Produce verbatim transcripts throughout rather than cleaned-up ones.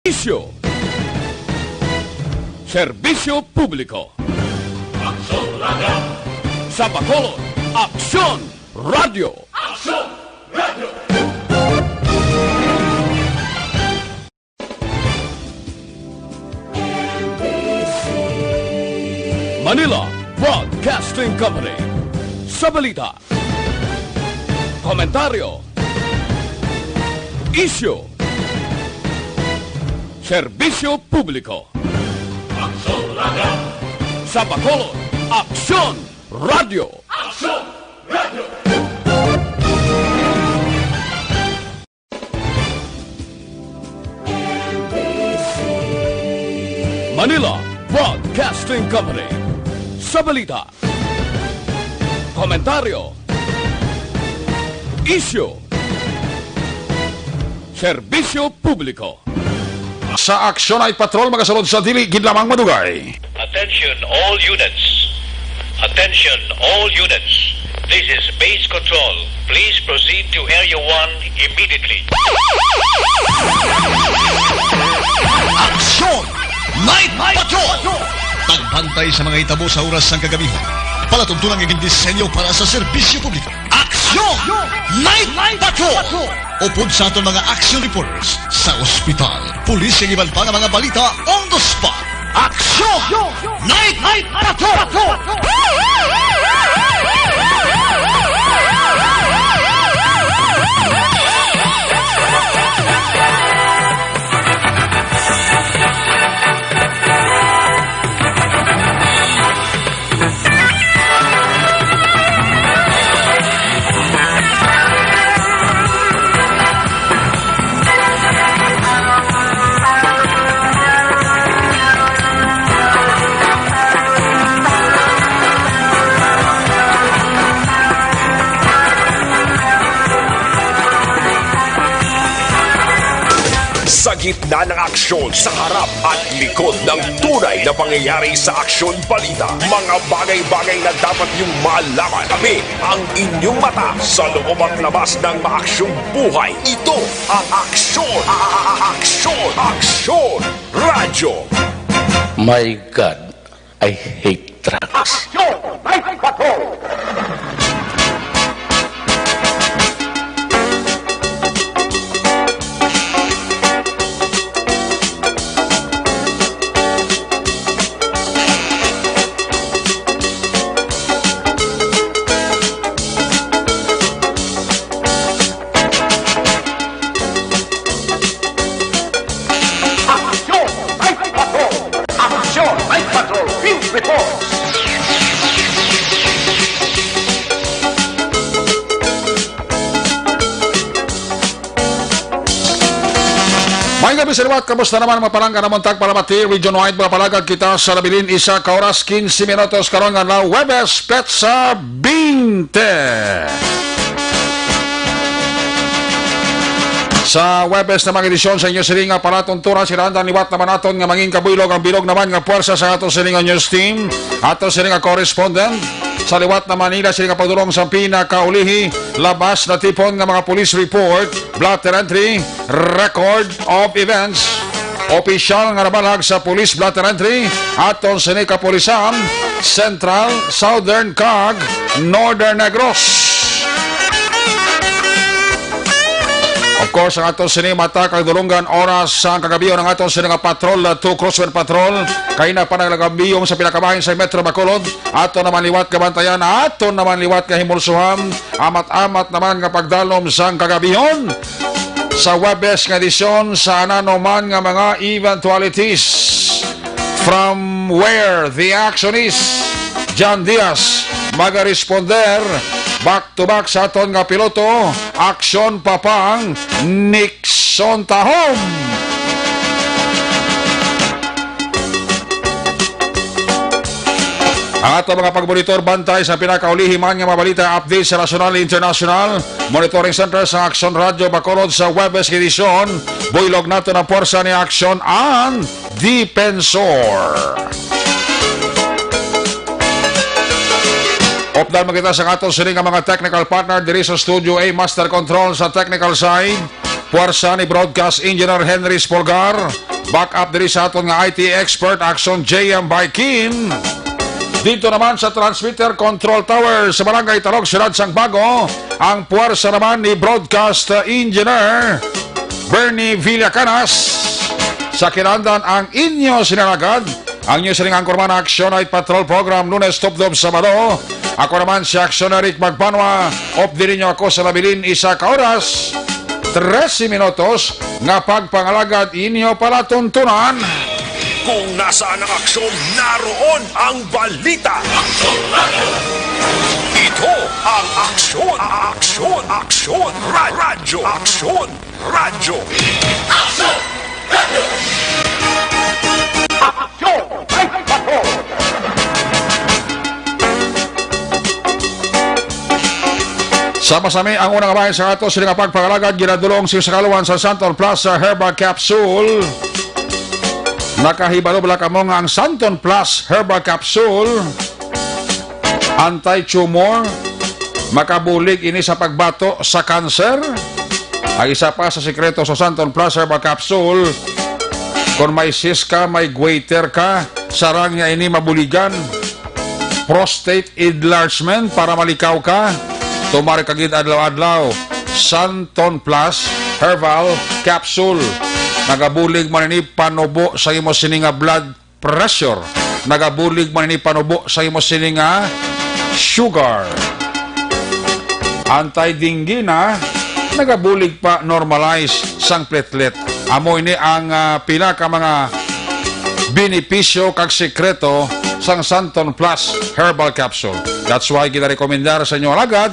Isyu. Serbisyo publiko. Aksyon Radio. Sa Bacolod, Aksyon Radio. Aksyon Radio. Manila Broadcasting Company. Sa balita, komentaryo, isyu, serbisyo publiko. Aksyon Radio. Sa Bacolod, Aksyon Radio. Aksyon Radio. Manila Broadcasting Company. Sa balita, komentaryo, isyu, serbisyo publiko. Sa Aksyon Night Patrol, magasulod sa dili gid lamang madugay. Attention all units. Attention all units. This is base control. Please proceed to Area one immediately. Aksyon Night Patrol. Pagbantay sa mga hitabo sa oras sang kagabihon. Palatuntunan nga gindisenyo para sa serbisyo publiko. Aksyon Night Patrol. Upod sa aton mga action reporters sa ospital, pulis, ug iban pa nga mga balita on the spot. Aksyon Night Patrol. Sa gitna ng aksyon, sa harap at likod ng tunay na pangyayari sa aksyon balita, mga bagay-bagay na dapat niyong malaman. Kami ang inyong mata sa loob at labas ng maaksyong buhay. Ito ang aksyon, a-, a-, a-, aksyon, aksyon, radyo. My God, I hate drugs. Aksyon! Night Patrol! Aksyon! Night Patrol! Aksyon! Night Patrol! Field Reports! Maayong gabi sa liwat. Kamusta naman, mga palangga? Namon tagpalamati, region-wide, mga palagag kita sa nabilin, isa ka oras, quince minutos karon nga adlaw, Huwebes, petsa twenty. Sa Huwebes na mga edisyon sa inyo sini nga palatuntunan, sinaandan liwat naman naton nga mangin kabuylog ang bilog naman nga puwersa sa ato sini nga news team, ato sini nga correspondent sa liwat na Manila, sini nga pagdulong sa pinakaulihi, labas na tipon nga mga police report, blotter entry, record of events, opisyal nga nabalag sa police blotter entry, aton sini kapulisan, Central, Southern, kag Northern Negros. Of course, ang aton sini mata kag dulonggan oras sa kagabi, ang aton sini nga patrol, uh, two Crosswind Patrol, kay na pa naglagambiyong sa pinakabahin sa Metro Bacolod. Ato naman liwat kabantayan, ato naman liwat kahimulsuhan, amat-amat naman nga pagdalom sang kagabihon sa Huwebes nga edisyon sa nano man nga mga eventualities. From where the action is, John Diaz magaresponder. Back to back sa aton nga piloto, aksyon pa pang Nixon Tahom. Ang ato mga pagmonitor, bantay sa pinakaulihi man nga mga balita, update sa nasyonal, international, monitoring center sa Aksyon Radyo Bacolod sa Huwebes edisyon. Buylog nato na porsa ni Aksyon ang Dipensor. Updan mo kita sa aton sini nga mga technical partner diri sa Studio A, Master Control sa technical side. Puwersa ni Broadcast Engineer Henry Spolgar. Back up diri sa aton nga I T expert, Action J M Baikin. Dito naman sa transmitter control tower sa Barangay Talog, Siyudad sang Bago, ang puwersa naman ni Broadcast Engineer Bernie Villacanas. Sa kinandan ang inyo sinalagad, ang inyo sining anchorman, Action Night Patrol Program, Lunes tubtob Sabado. Ako naman si Action Eric Magbanwa. Updi ninyo ako sa nabilin isa ka oras, trese minutos nga pagpangalagad inyo palatuntunan. Kung nasaan ang aksyon, naroon ang balita. Ito ang Aksyon, Aksyon, Aksyon, Ra-, Radyo, Aksyon, Radyo. Aksyon! Radyo! Aksyon! Ay, patrol! Sama sa mi ang unang bahin sa ato sila nga pagpangalagad, ginadulong sa kaluwan sa Santon Plus Herbal Capsule. Nakahibalo bala kamo nga ang Santon Plus Herbal Capsule anti-tumor, makabulig ini sa pagbato sa kanser? Ang isa pa sa sikreto sa Santon Plus Herbal Capsule, kung may cyst ka, may goiter ka, sarang niya ini mabuligan. Prostate enlargement, para malikaw ka, tumar ka gid adlaw-adlaw. Santon Plus Herbal Capsule. Nagabulig man ini panubo sa imo sini nga blood pressure. Nagabulig man ini panubo sa imo sini nga sugar. Anti-dengue na, nagabulig pa normalize sang platelet. Amo ini ang, ah, pila ka mga benepisyo kag sekreto sang Santon Plus Herbal Capsule. That's why ginarekomendar sa inyo, alagad,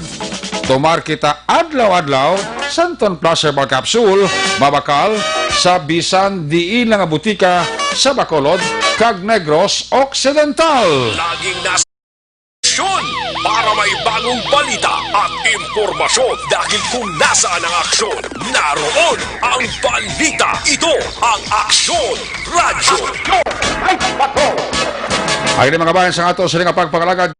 tumar kita adlaw-adlaw Santon Plus Herbal Capsule, mabakal sa bisan diin lang nga butika sa Bacolod kag Negros Occidental. Laging nasa aksyon para may bagong balita at impormasyon, dahil kung nasaan ang aksyon, naroon ang balita. Ito ang Aksyon Radyo. Ay, mga bayan, sa ato sila nga pagpangalagad.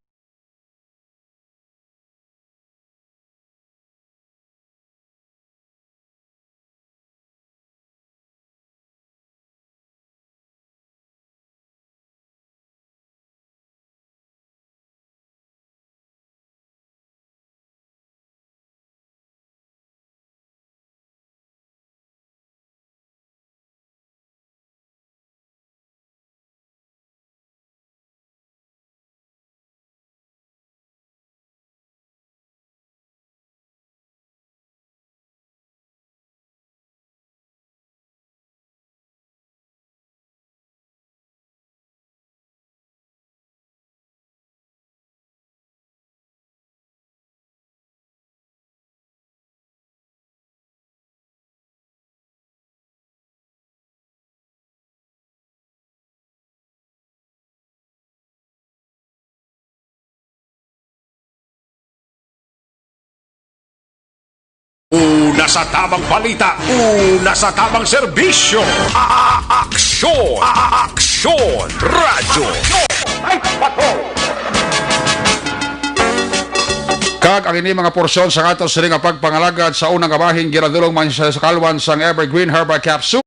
Una sa tamang balita, una sa tamang serbisyo. A-, a-, aksyon, a-, a-, aksyon, radyo. Ay, patrol! Kag ang ini mga porsyon sa ato sini nga pagpangalagad sa unang kabahin, ginadulong man sa, sa kalwan sang Evergreen Herbal Capsule.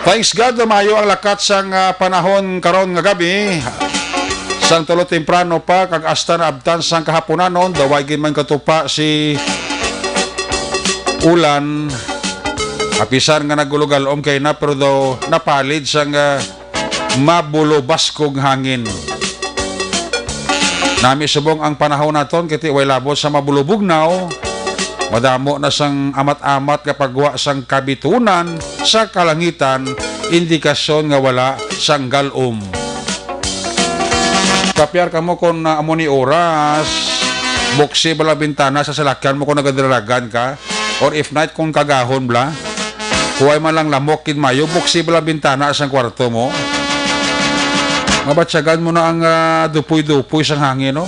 Thanks God, maayo ang lakat sang, ah, panahon karon nga gabi. Sang tulo temprano pa kag hasta naabtan sang kahaponanon, daw way gid man katupa si ulan. Apisan nga nagulugalom kay na, pero daw napalid sang, ah, mabulobaskog hangin. Nami subong ang panahon naton, kay ti way labot sa mabulubugnaw, madamo na sang amat-amat nga pagwa sang kabitunan sa kalangitan, indikasyon nga wala sang galom. Kapyar kamo kon, ah, amo ni oras, buksi bala bintana sa salakyan mo kung nagadalagan ka, or if not, kung kagahon bala. Kuway man lang lamok gid mayo, buksi bala bintana sang kwarto mo. Mabatyagan mo na ang, ah, dupoy-dupoy sang hangin, no?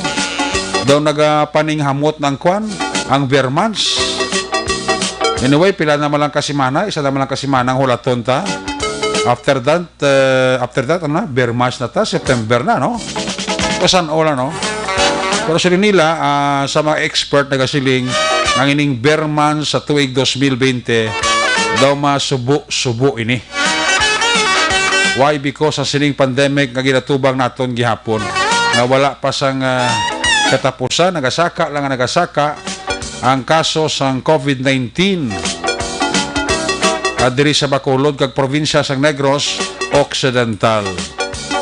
Daw nagapaninghamot ng kwan, ang Vermans. Anyway, pila naman lang ka semana, isa naman lang ka semana ang hulaton ta. After that, uh, after that, ano na, Vermans na ta, September na, no? Kasan ola, no? Pero siling nila, ah, sa mga expert nagasiling, ang ining Vermans sa tuig dos mil bente, daw masubo-subo ini. Why? Because ang sining pandemic nga ginatubang naton gihapon, nga wala pa sang, ah, katapusan, nagasaka lang nga nagasaka ang kaso sang covid nineteen, ah, diri sa Bacolod kag probinsya sang Negros Occidental.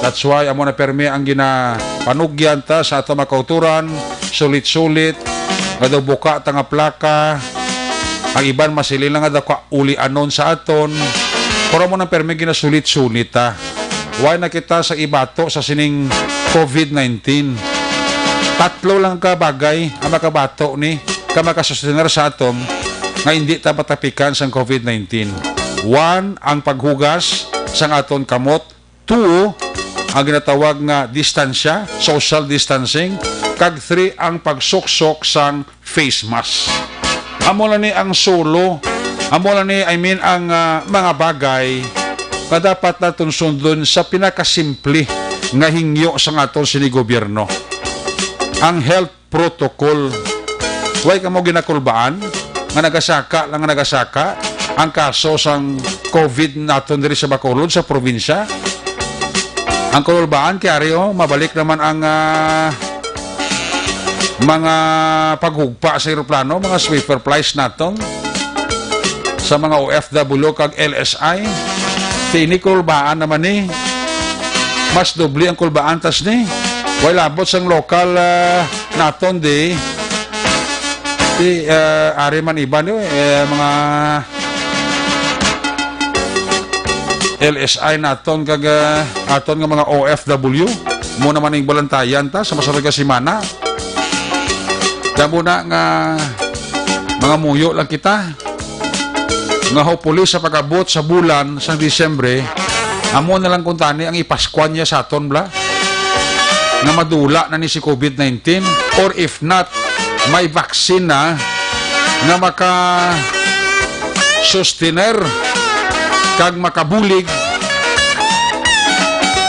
That's why amo na permi ang ginapanugyan ta sa ato mga kauturan, sulit-sulit, nga daw buka ta nga plaka, ang iban masiling lang nga daw kaulianon sa aton, pero amo na permi ginasulit-sulit ta. Why na kita sa ibato sa sining covid nineteen? Tatlo lang ka bagay ang makabato ni ka makasustenar sa aton nga hindi ta matapikan sang covid nineteen. One, ang paghugas sang aton kamot. Two, ang ginatawag nga distansya, social distancing. Kag three, ang pagsuksok sang face mask. Amo lang ni ang solo, amo lang ni, I mean, ang, ah, mga bagay nga dapat naton sundon sa pinakasimple nga hingyo sang aton sini gobyerno. Ang health protocol. Way kamo ginakulbaan nga nagasaka lang nga nagasaka ang kaso sang covid naton diri sa Bacolod, sa probinsya? Ang kulbaan kay ari, oh, mabalik naman ang, ah, mga paghugpa sa eroplano, mga Swiffer flights naton sa mga O F W kag L S I. Ti ini kulbaan naman ni. Mas doble ang kulbaan tas ni. Way labot sang lokal, ah, naton di. Ti, ah, ari man iban, eh, mga L S I naton kag, ah, aton nga mga O F W. Mo naman ning balantayan ta sa masunod nga semana. Damo na nga mga muyo lang kita. Nga hopefully sa pag-abot sa bulan sang Disyembre, amo na lang kuntani ang ipaskuan niya sa aton, bla, nga madula na ni si covid nineteen, or if not, may vaccine na nga maka sustener kag makabulig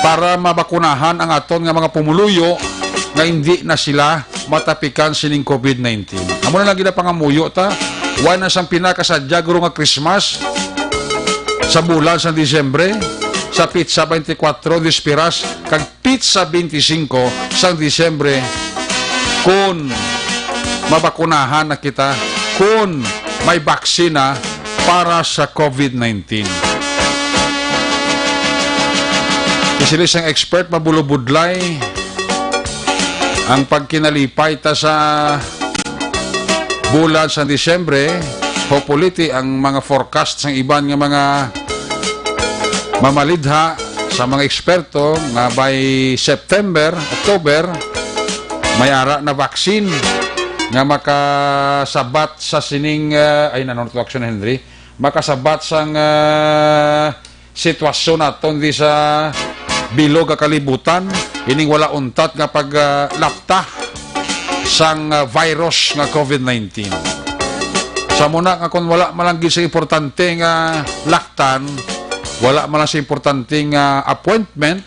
para mabakunahan ang aton nga mga pumuluyo nga hindi na sila matapikan sining covid nineteen. Amo na lang ginapangamuyo ta, wala na sang pinakasadya guro nga Christmas sa bulan sang Disyembre, sa pitsa twenty-four, Dispiras, kag pitsa twenty-five sang Disyembre, kun mabakunahan na kita, kun may baksina para sa covid nineteen. Isiling sang expert, mabulobudlay ang pagkinalipay ta sa bulan sa Disyembre. Hopefully, ti ang mga forecast sang iban nga mga mamalidha sa mga eksperto nga by September, October, may ara na vaccine nga makasabat sa sining, ah, ay, nanunod ko, Action Henry, makasabat sang, ah, sitwasyon naton di sa bilog nga kalibutan, ining wala untat nga pag, ah, lapta sang, ah, virus nga covid nineteen. Sa muna nga kung wala man lang gid sa importante nga laktan, wala man lang sa importante nga appointment,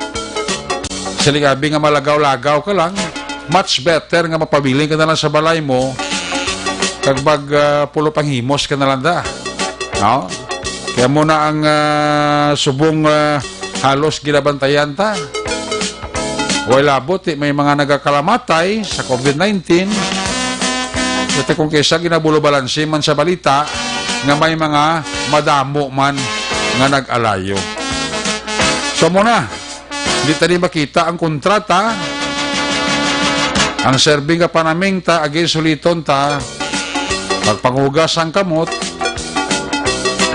sa ligabi nga malagaw-lagaw ka lang, much better nga mapabilin ka na lang sa balay mo, kag mag, ah, pulo panghimos ka na lang da. No? Kaya mo na ang, ah, subong, ah, halos ginabantayan ta. Way labot, eh, may mga nagakalamatay sa covid nineteen. Ito kung kaysa ginabulo-balansi man sa balita nga may mga madamo man nga nag-alayo. So, muna, di tani makita ang kontrata. Ang serbing nga panaming ta, again, suliton ta, pagpanghugas sang kamot,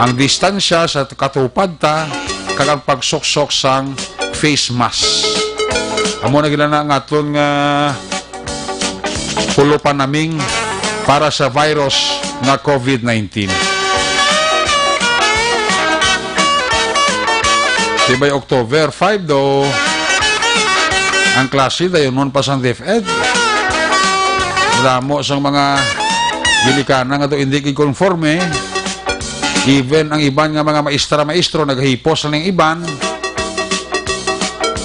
ang distansya sa katupad ta, kag ang pagsuksok sang face mask. Amo na gila na ang aton nga pulo panaming para sa virus nga covid nineteen. Di ba'y October five daw? Ang klase dayon nun pa sang DepEd. Damo sang mga ginikanan nga daw hindi gikonforme. Even ang iban nga mga maestra-maestro naghipos na ning iban.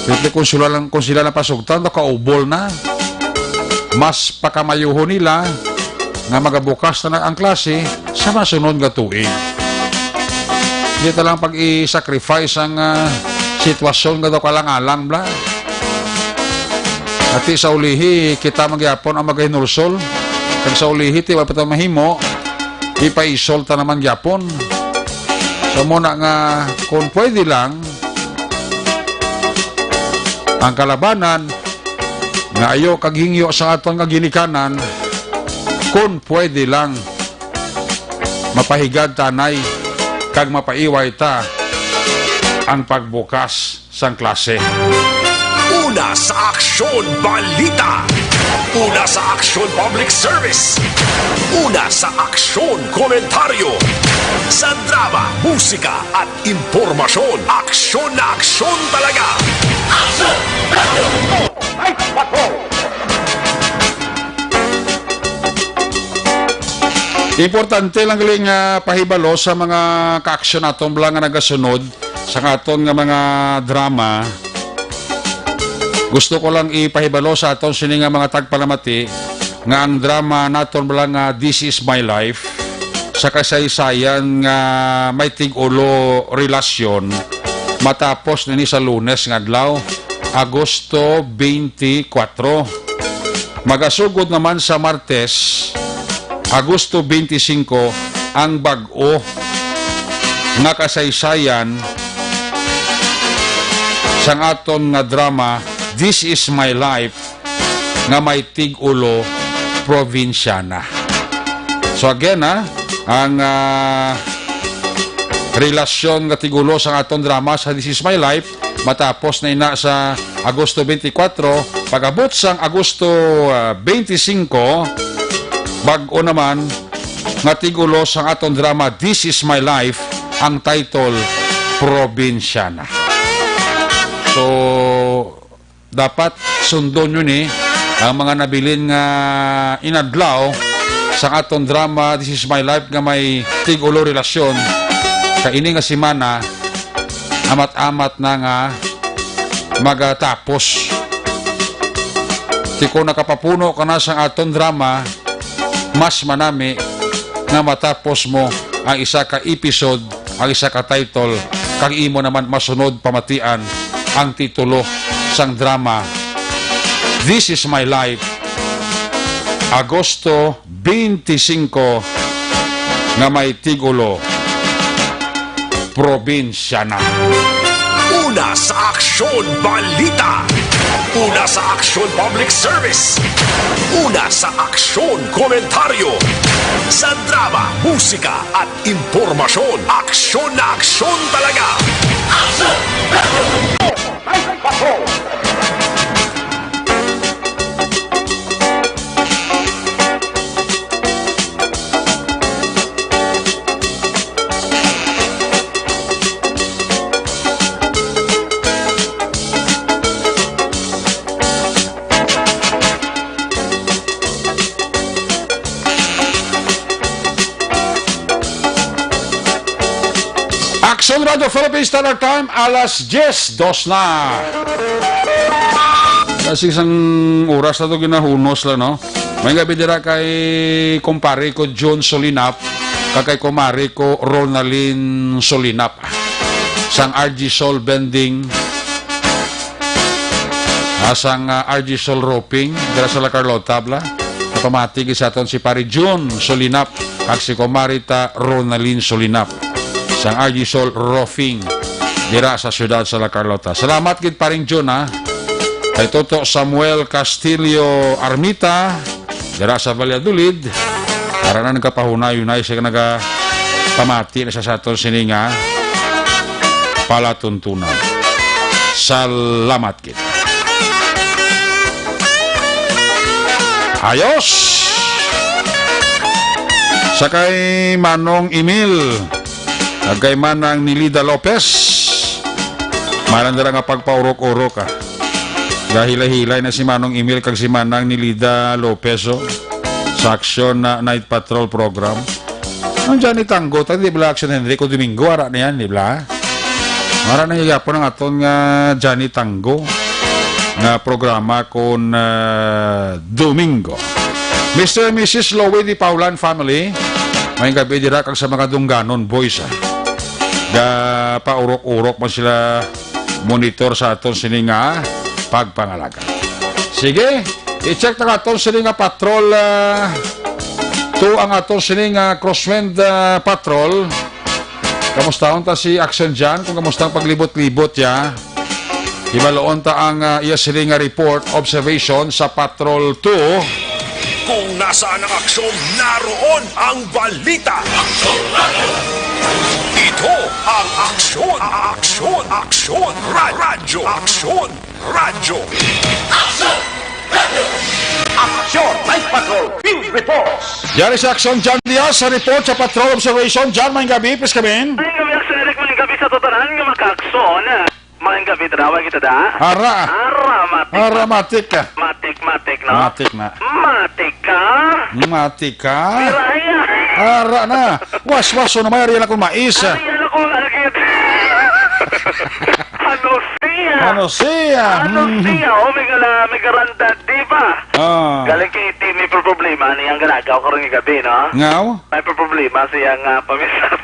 Siyempre, kung sila lang, kung sila lang pasugtan, to kaubol na. Mas pakamayuhon nila nga magabukas na lang ang klase sa masunod nga tuig. Di ta lang pag-i-sacrifice ang, ah, sitwasyon nga daw kalang-alang, bla. Ati sa ulihi, kita man gyapon ang magahinulsol. Kag sa ulihi, ti wala pa ta mahimo, ipaisol ta naman gyapon. So, muna nga, kung pwede lang, ang kalabanan nga ayo kag hingyo sa aton nga ginikanan, kun pwede lang, mapahigad tanay kag mapaiway ta ang pagbukas sang klase. Una sa aksyon, balita. Una sa aksyon, public service. Una sa aksyon, komentaryo. Sa drama, musika, at impormasyon, aksyon na aksyon talaga. Aksyon! Aksyon! Ay, patrol! Importante lang gali nga pahibalo sa mga kaaksyon naton bala nga nagasunod sa aton nga mga drama. Gusto ko lang ipahibalo sa aton sini nga mga tagpalamati nga ang drama naton bala nga This Is My Life, sa kasaysayan nga may tig-ulo relasyon, matapos nini sa Lunes nga adlaw, Agosto twenty-four. Magasugod naman sa Martes, Agosto twenty-five, ang bag-o nga kasaysayan sang aton nga drama, This Is My Life, nga may tig-ulo, Probinsyana. So again, ha, ang, ah, relasyon nga tig-ulo sang aton drama sa This Is My Life matapos na ina sa Agosto twenty-four, pag-abot sang Agosto, ah, twenty-five, bag-o naman nga tig-ulo sang aton drama This Is My Life, ang title, Probinsyana. So, dapat sundon nyo ni ang mga nabilin nga inadlaw sa aton drama This Is My Life nga may tig-ulo relasyon. Kay ini nga semana, amat-amat na nga magatapos. Ti kung nakapapuno ka na sa aton drama, mas manami nga matapos mo ang isa ka episode, ang isa ka title, kag imo naman masunod pamatian ang titulo sang drama, This Is My Life, Agosto twenty-five, nga may tig-ulo, Probinsyana. Una sa aksyon, balita. Una sa aksyon, public service. Una sa aksyon, komentaryo. Sa drama, musika, at impormasyon, aksyon na aksyon talaga. Aksyon! Aksyon! Ay, patrol! Aksyon Radio Philippines Standard Time, alas diyes dos na. Kasi isang oras na to ginahunos lang, no? May gabi dira kay kumpare ko, John Solinap, Kag kay kumari ko, Ronalyn Solinap. Sang R G Sol Vending, ah, sang, ah, R G Sol Roofing, dira sa La Carlota, bala. Napamati gid sa aton si Pari Jun Solinap, kag si Kumari ta Ronalyn Solinap. Sang R G Sol Roofing, dira sa siyudad sa La Carlota. Salamat gid, Paring Jun, ha. Kay Toto Samuel Castillo Armita, dira sa Valladolid, ara na nagkapahunay-hunay siya, nagapamati na siya sa aton sini nga palatuntunan. Salamat gid. Ayos! Sa kay Manong Emil, kag kay Manang Nilida Lopez. Malang dira nga pagpaurok-urok, ah. Gahilay-hilay na si Manong Emil kag si Manang Nilida Lopez, oh, sa Aksyon na Night Patrol Program. Ang Johnny Tango, ta, di bala, Aksyon Henry, ko Domingo, ara na yan, di bala? Ara na gyapon ang aton nga Johnny Tango nga programa kon, ah, Domingo. Mister and Missus Lowy Di Paulan family, may gabi dira kag sa mga Dungganon boys, ah. Ga paurok-urok man sila monitor sa aton sini nga pagpangalaga. Sige, i-check ta aton sini nga patrol, ah, to ang aton sini nga crosswind, ah, patrol. Kamustahon ta si Action John kung kamusta ang paglibot-libot ya. Hibaluon ta ang, ah, iya sini nga report, observation sa Patrol two. Kung nasaan ang aksyon, naroon ang balita. Ito ang Aksyon, Aksyon, Aksyon Ra-, Radyo, Aksyon Radyo. Aksyon! Night Patrol Field Reports! Yari si Aksyon John Diaz sa report sa Patrol Observation. John, maayong gabi, please come in. Maayong gabi, Aksyon Eric. Maayong gabi sa tanan nga makaakson. Maayong gabi, tanawa kita da. Ara. Ara, matik, Ara, matik. Matik ka. Matik, matik, no? Matik na. Matik ka. Matik ka. Biraya. Ara na. Waswas, so naman, ari lang akong mais, ah. Ari lang akong alagid. Ano siya? Ano siya? Ano Hmm. siya? Oh, may gala, may garanda, di ba? Ah. Galing kay Timmy, pero problema niya ang galagaw karon nga gabi, no? Ngaw? May problema siya nga pamisan.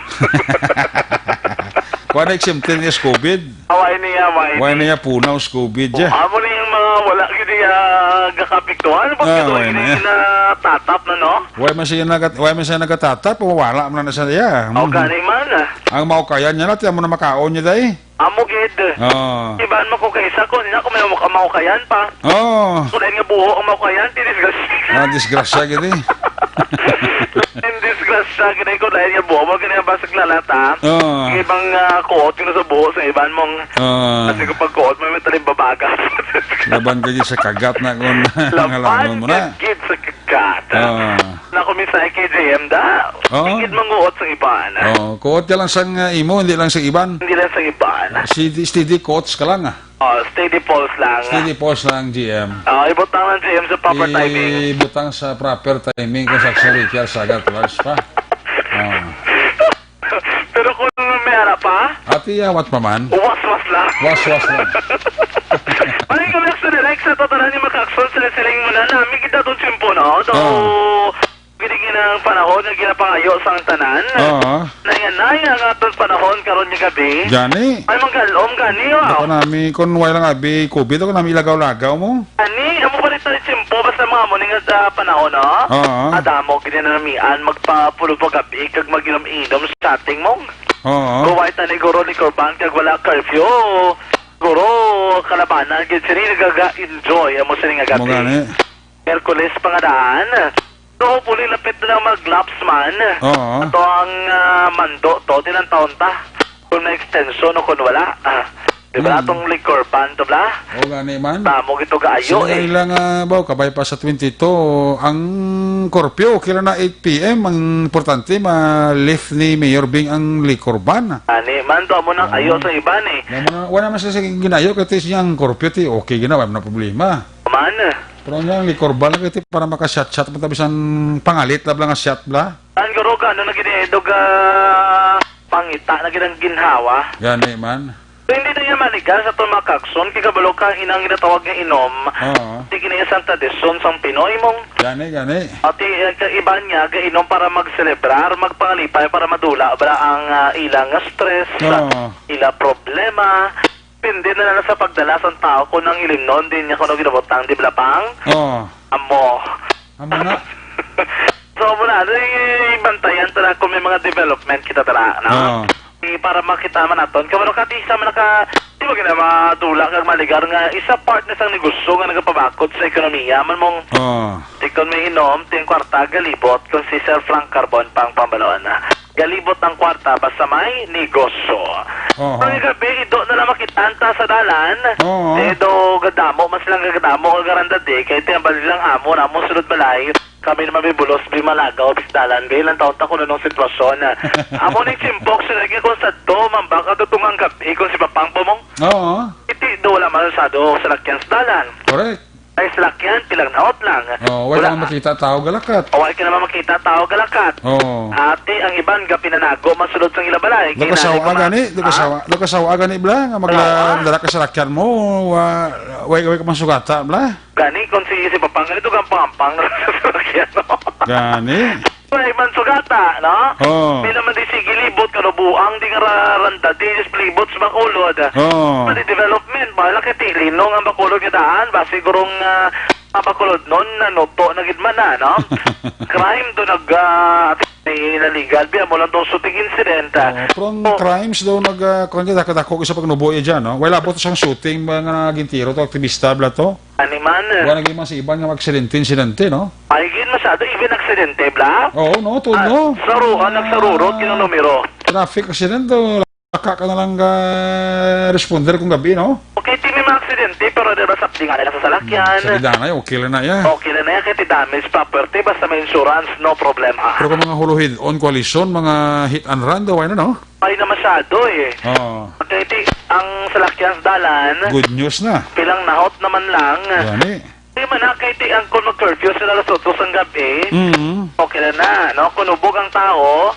Kuha na exempted niya sa covid. Away niya, away Why niya. niya punaw sa covid, Oh, ya? amo na yung mga wala gid niya gakapiktuhan. Pag Ah, ito why yung niya? natatap na, no? Why man siya nagat-, why man siya nagatatap? Wala man na siya, ya. O, Hmm. gani man, ah. Ang maukayan niya natin, amo na makaon niya, day. Amo gid. Oo. Iban mo ko kaysa ko, niya ko may mauka-, maukayan pa. Oo. Kung dahil nga buho ang maukayan, di disgrasya. Ah, disgrasya gid, eh. Ang disgrasya gid, eh, kung dahil nga buho mo, kaya basag lalat, ha? Oo. Yung ibang, ah, kuot, yung nasa buho sa iban mong, Oo. kasi kung pagkuot mo, may talim babaga. Laban ka dyan sa kagat na kung Laban hangalangon mo na. ka gid sa kagat. Oo. Na kumisay kay J M da. Oo. Ikit manguot sa iban. Oo. Kuot ka lang sang, ah, imo, hindi lang sa iban. Hindi lang sa iban. Steady, steady quotes ka lang, ah. Oh, steady pulse lang. Steady pulse lang, G M. Oh, ibutang ng G M sa proper timing. Ibutang sa proper timing kung sa Action Richard, Sagat, Lars pa. Oh. Pero kung may ara pa? Ati, awat pa man. Waswas lang. Waswas lang. Maling kami sa direct sa totoran ni Makaksol sa siling mo na nami kita itong tiyempo, no? So, Oh. Gini ginang panahon nga ginapangayo sang tanan. Oo. Nayanay ang aton panahon karon nga gabi. Gani. Ay, manggalom gani, wow. Ako nami, kung wala nga abi covid, ako nami ilagaw-lagaw mo. Ani, amo pa rin tayo tiyempo, basta mga amo ni nga sa panahon, no? Oo. Adamo, gini na namian, magpapulo pa gabi, kag mag-inom-inom sa ating mong. Oo. Kuway tani, guro, ni Corban, kag wala curfew. Guro, kalabanan, gid sini nagaga-enjoy, amo sini nga Mo gabi. gani. Miyerkules pa nga daan. So, hopefully, lapit na lang mag-lapse man. Oo. Ato ang, ah, mando to, tinantawon ta. Kung may extension o kung wala. Ah, di ba, Mm. atong liquor ban to, bla? O, gani man. Tamo gito kaayo, Sila eh. Ilang, ah, baw, kabay pa sa twenty-two, ang curfew, kila na eight P M, ang importante, ma-lift ni Mayor Bing ang liquor ban. Ani man, to, amo nang Oo. ayo sa iban, eh. Wala man, wala man sila sa ginayo, kaya tis niya ang curfew, ti, okay, gina, wala na problema. Man. Pero niya, ang liquor ban, kaya ti, para maka-shot-shot, matabi sang pangalit, labla nga shot, bla. Ang garo ka, ano na gini, dog, ah, pangita na gid ang ginhawa. Gani man. So, hindi na yan maligal sa aton mga kagson, kay kabalo ka, inang ginatawag nga inom, Oo. di kini isang tradisyon sang Pinoy mong Gani, gani. Ati, eh, ka-, iban niya, gainom para magselebrar, magpangalipay, para madula, bala, ang, ah, ilang stress, Oo. ila problema. Depende na lang sa pagdala sang tao kung ang ilimnon din niya kuno ginabutang, di bala, Pang? Oo. Amo. Amo na. So, muna, ano, eh, bantayan ta na kung may mga development kita dala, no? Oo. Eh, para makita man naton. Kamo ka, di sa man naka, di ba gina madula kag maligar nga isa part na sang negosyo nga nagapabakod sa ekonomiya? Man mong Oo. Di kon may inom, ting kwarta galibot kon si Sir Frank Carbon pang pambalon. Galibot ang kwarta basta may negosyo. Oho. Ang gabi, ido na lang makitaan ta sa dalan. Oo. Eh, do gadamo, mas lang gadamo, garanda di, kay ti ang bali lang amo, namo sulod balay. Kami naman may bulos, bi malagaw, bis dalan, bi lang taon ta kung anong sitwasyon. Amo ni Chimpok, sila kay kung sa do, mambaka to tungang gabi, kung si Papang Pumong. Oo. Iti do, wala man sa do, sa lakyan sa dalan. Correct. Ay, salakyan, pilang naot lang. Oh, wala Wala. ka makita tao galakat. O, wala ka naman makita tao galakat. Oo. Ate, ang iban ga pinanago masulod sang ila balay. Kay Lukasawa nani ka man- gani, Ha? lukasawa, lukasawa gani bla nga magla Lukasawa? dala ka salakyan mo, wa, way way ka man sugata bla. Gani kung si si Papang ganito gampang-ampang na sa salakyan, no? Gani. Ay, man sugata, no? Oo. May naman di sige libot, kanubuang di nga ra- randa, di is libot sa Bacolod. Oo. Pati development, bahala kay Tilino nga Bacolod nga daan, ba sigurong ah, ang Bacolod nun, nanuto na gid man na, no? Crime do nag ah, may naligal, biya mo lang tong shooting incident, ah. Oo, prone Oh. crimes daw nag ah, kuwan dyan, dako-dako isa pagnubo iya dyan, no? Wala po siyang shooting, mga gintiro to, aktivista, bla to. Ani man. Wala naging mas iban nga aksidente, insidente, no? Ay, gid masyado, even aksidente, bla? Oo, no, to, Ah, no? saro-, ah, nagsarurot, Ah, yung numero. Traffic accident, to, laka ka na lang ka responder kung gabi, no? Okay, ti may mga aksidente, pero di ba sa di nga nila sa salakyan? Hmm, sa bidanay, okay lang na, ya. Okay lang na yan, kaya ti damage property, basta may insurance, no problema. Pero kung mga huluhid on collision, mga hit and run, daw, ano, no? Ay na masyado eh. Oo. Kaya ti, ang salakyan sa dalan, Good news na. pilang nahot naman lang. Gani. Di man na, kay ti, ang kung mag-curfew sila alas otso sang gabi, Mm. okay na na, no? Kung ubog ang tao,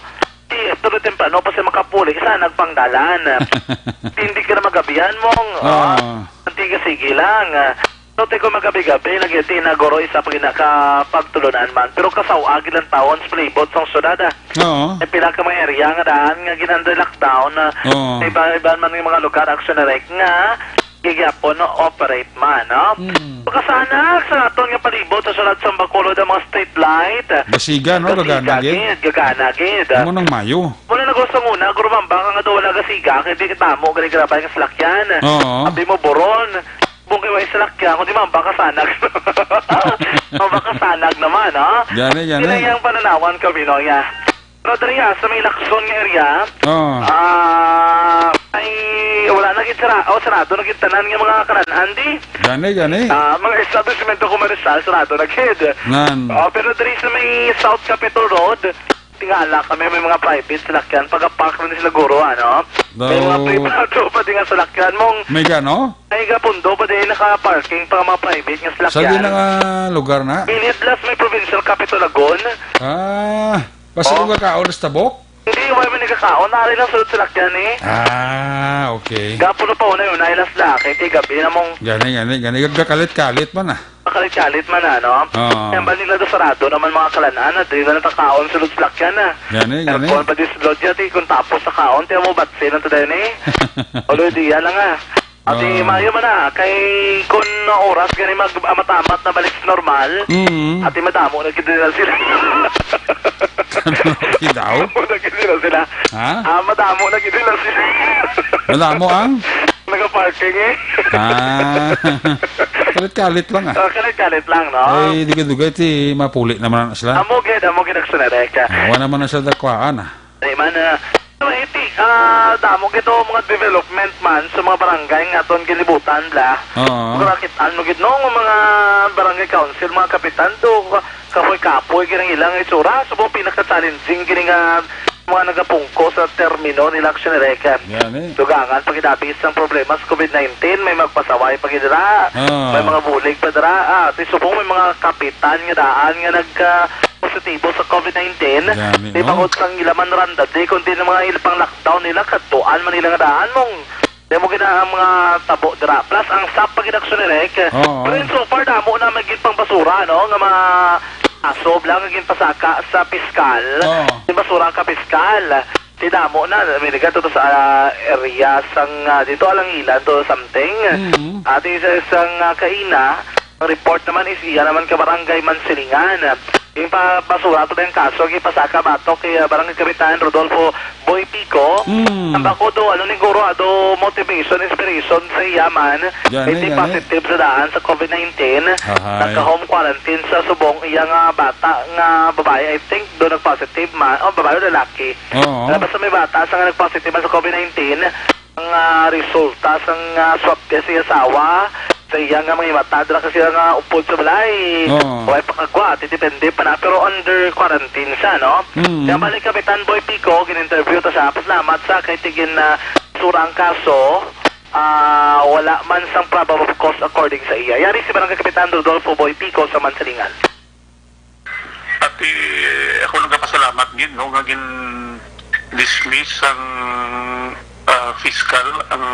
ti, tuloy temprano pa siya makapuli sa nagpangdalan. Hindi ka na magabihan mong, Oo. ah, antiga, sige lang. So, ti, kung magabi-gabi, lagi ti, naguro isa pa ginakapagtulunan man. Pero kasaw-agi lang tawon sa palibot sang syudad, ah. Oo. May pila ka mga area nga daan nga gin-under lockdown, ah, Oo. iba-iba man yung mga lugar, action direct nga, gigyapon, no, operate man, no? Mm. Pagkasanag sa aton nga palibot sa sulod sa Bacolod ang mga street light. Gasiga, no? Gasiga Gagana gid. gid, gagana gid. Amo nang mayo. Muna na gusto muna, gurumamba ka nga daw wala gasiga, kay di kita mo, gali grabay nga salakyan. Oo. Abi mo, buron. Bung kay way salakyan, kundi mamba ka sanag. Mamba ka sanag naman, ha? Gani, gani. Yun ang iyang pananawan, Kabinoy, ah. Pero diri, ah, sa may Lacson nga area, Oo. ah, ay, wala na gid sara-, oh, sarado na gid tanan nga mga kalan-an, di? Gani, gani. Ah, mga establishmento komersyal, sarado na gid. Nan. Oh, pero diri sa may South Capitol Road, tingala kami, may mga private salakyan, pag-park na sila guro, ano? May mga Daw- privado pa di nga salakyan mong May gano? Ay, gapundo pa di naka-parking pa mga private nga Sa salakyan. di na nga lugar na? Inidlas may provincial capital Lagun. Ah, basta Oh. kung kakaon sa tabok? Hindi, wala man nagkakaon. Nari lang sulod salakyan eh. Ah, okay. Gapundo pa unay, unay, las laki. Kay gabi na mong Gani, gani, gani. Gagakalit-kalit man ah. Makalit-kalit man, ano? Oo. Yan ba nila do sarado naman mga kalan-an, ah, di na natakaon sulod salakyan, ah. Gani, gani. Aircon pa di sulod yan, ti, kung tapos sa kaon, ti, mo batsi na to dahil, eh. Oloy, di yan lang, ah. Ati, Oo. mayo man, ah, kay kung oras gani mag-, ah, matamat na balik sa normal, Mm. ati, madamo na gid na sila. Ano, kidaw? Madamo na gid na sila. Ha? Ah, madamo na gid na sila. Madamo ang? Naka-parking, eh. Ah. Kalit-kalit lang, ah. Oh, kalit-kalit lang, no? Ay, dugay-dugay, ti mapuli naman na sila. Amo gid, amo gid ang sunarek, ah. Ah, wala naman na sila dakwaan, ah. Di man, ah, iti, ah, damo gid to mga development man sa mga barangay nga aton gilibutan, bla. Oo. Kung nakit-an mo gid, no, nga mga barangay council, mga kapitan, do, ka-, kapoy-kapoy, gid ang ilang itsura. Subong pinaka-challenging gini nga mga nagapungko sa termino nila, action record. Yan, eh. Dugangan pa gid abi sang problema sa covid nineteen, may magpasaway pa gid dira, Ah. may mga bulig pa dira, ah, ti subong may mga kapitan nga daan nga nagka positibo sa covid nineteen. Yan, eh, Di no? bangod sang ila man randa, di kundi ng mga ila pang lockdown nila, kadtuan man nila nga daan mong Dahil mo gina ang mga tabo dira. Plus, ang sap pa gid, Aksyon Direk. Oo. Pero in so far, damo na may ginpangbasura, no? Nga mga asob lang ang ginpasaka sa piskal. Oo. Ginbasura ang kapiskal. Ti damo na, may ligat to sa, ah, area sang, ah, dito Alangilan to something. Mm. Ati sa isang, ah, kaina, ang report naman is iya naman ka barangay Mansilingan. Yung pa basura to ba yung kaso, yung pasaka batok kay, ah, Barangay Kapitan Rodolfo Boy Pico. Mm. Ang bako do, ano ni guro, ah, do motivation, inspiration sa iya man. Gani, May gani. positive sa daan sa COVID nineteen. Ahay. Nagka-home quarantine sa subong iya nga bata nga babae, I think, do nag-positive man. Oh, babae o lalaki. Oo. Wala, basta may bata sa nga nag-positive man sa COVID nineteen, ang, ah, resulta sang, ah, swab test sa iya asawa, sa iya nga mga mata, dala kasi nga upod sa balay. Oo. Way pakagwa, ti depende pa na, pero under quarantine siya, no? Mm. Kaya balik Kapitan Boy Pico, gin-interview ta siya. Pasalamat sa kay tigin na sura ang kaso, ah, wala man sang probable cause according sa iya. Yari si Barangay Kapitan Rodolfo Boy Pico sa Mansilingan. At, eh, ako nagapasalamat gid, no, nga gin-dismiss ang, ah, fiscal ang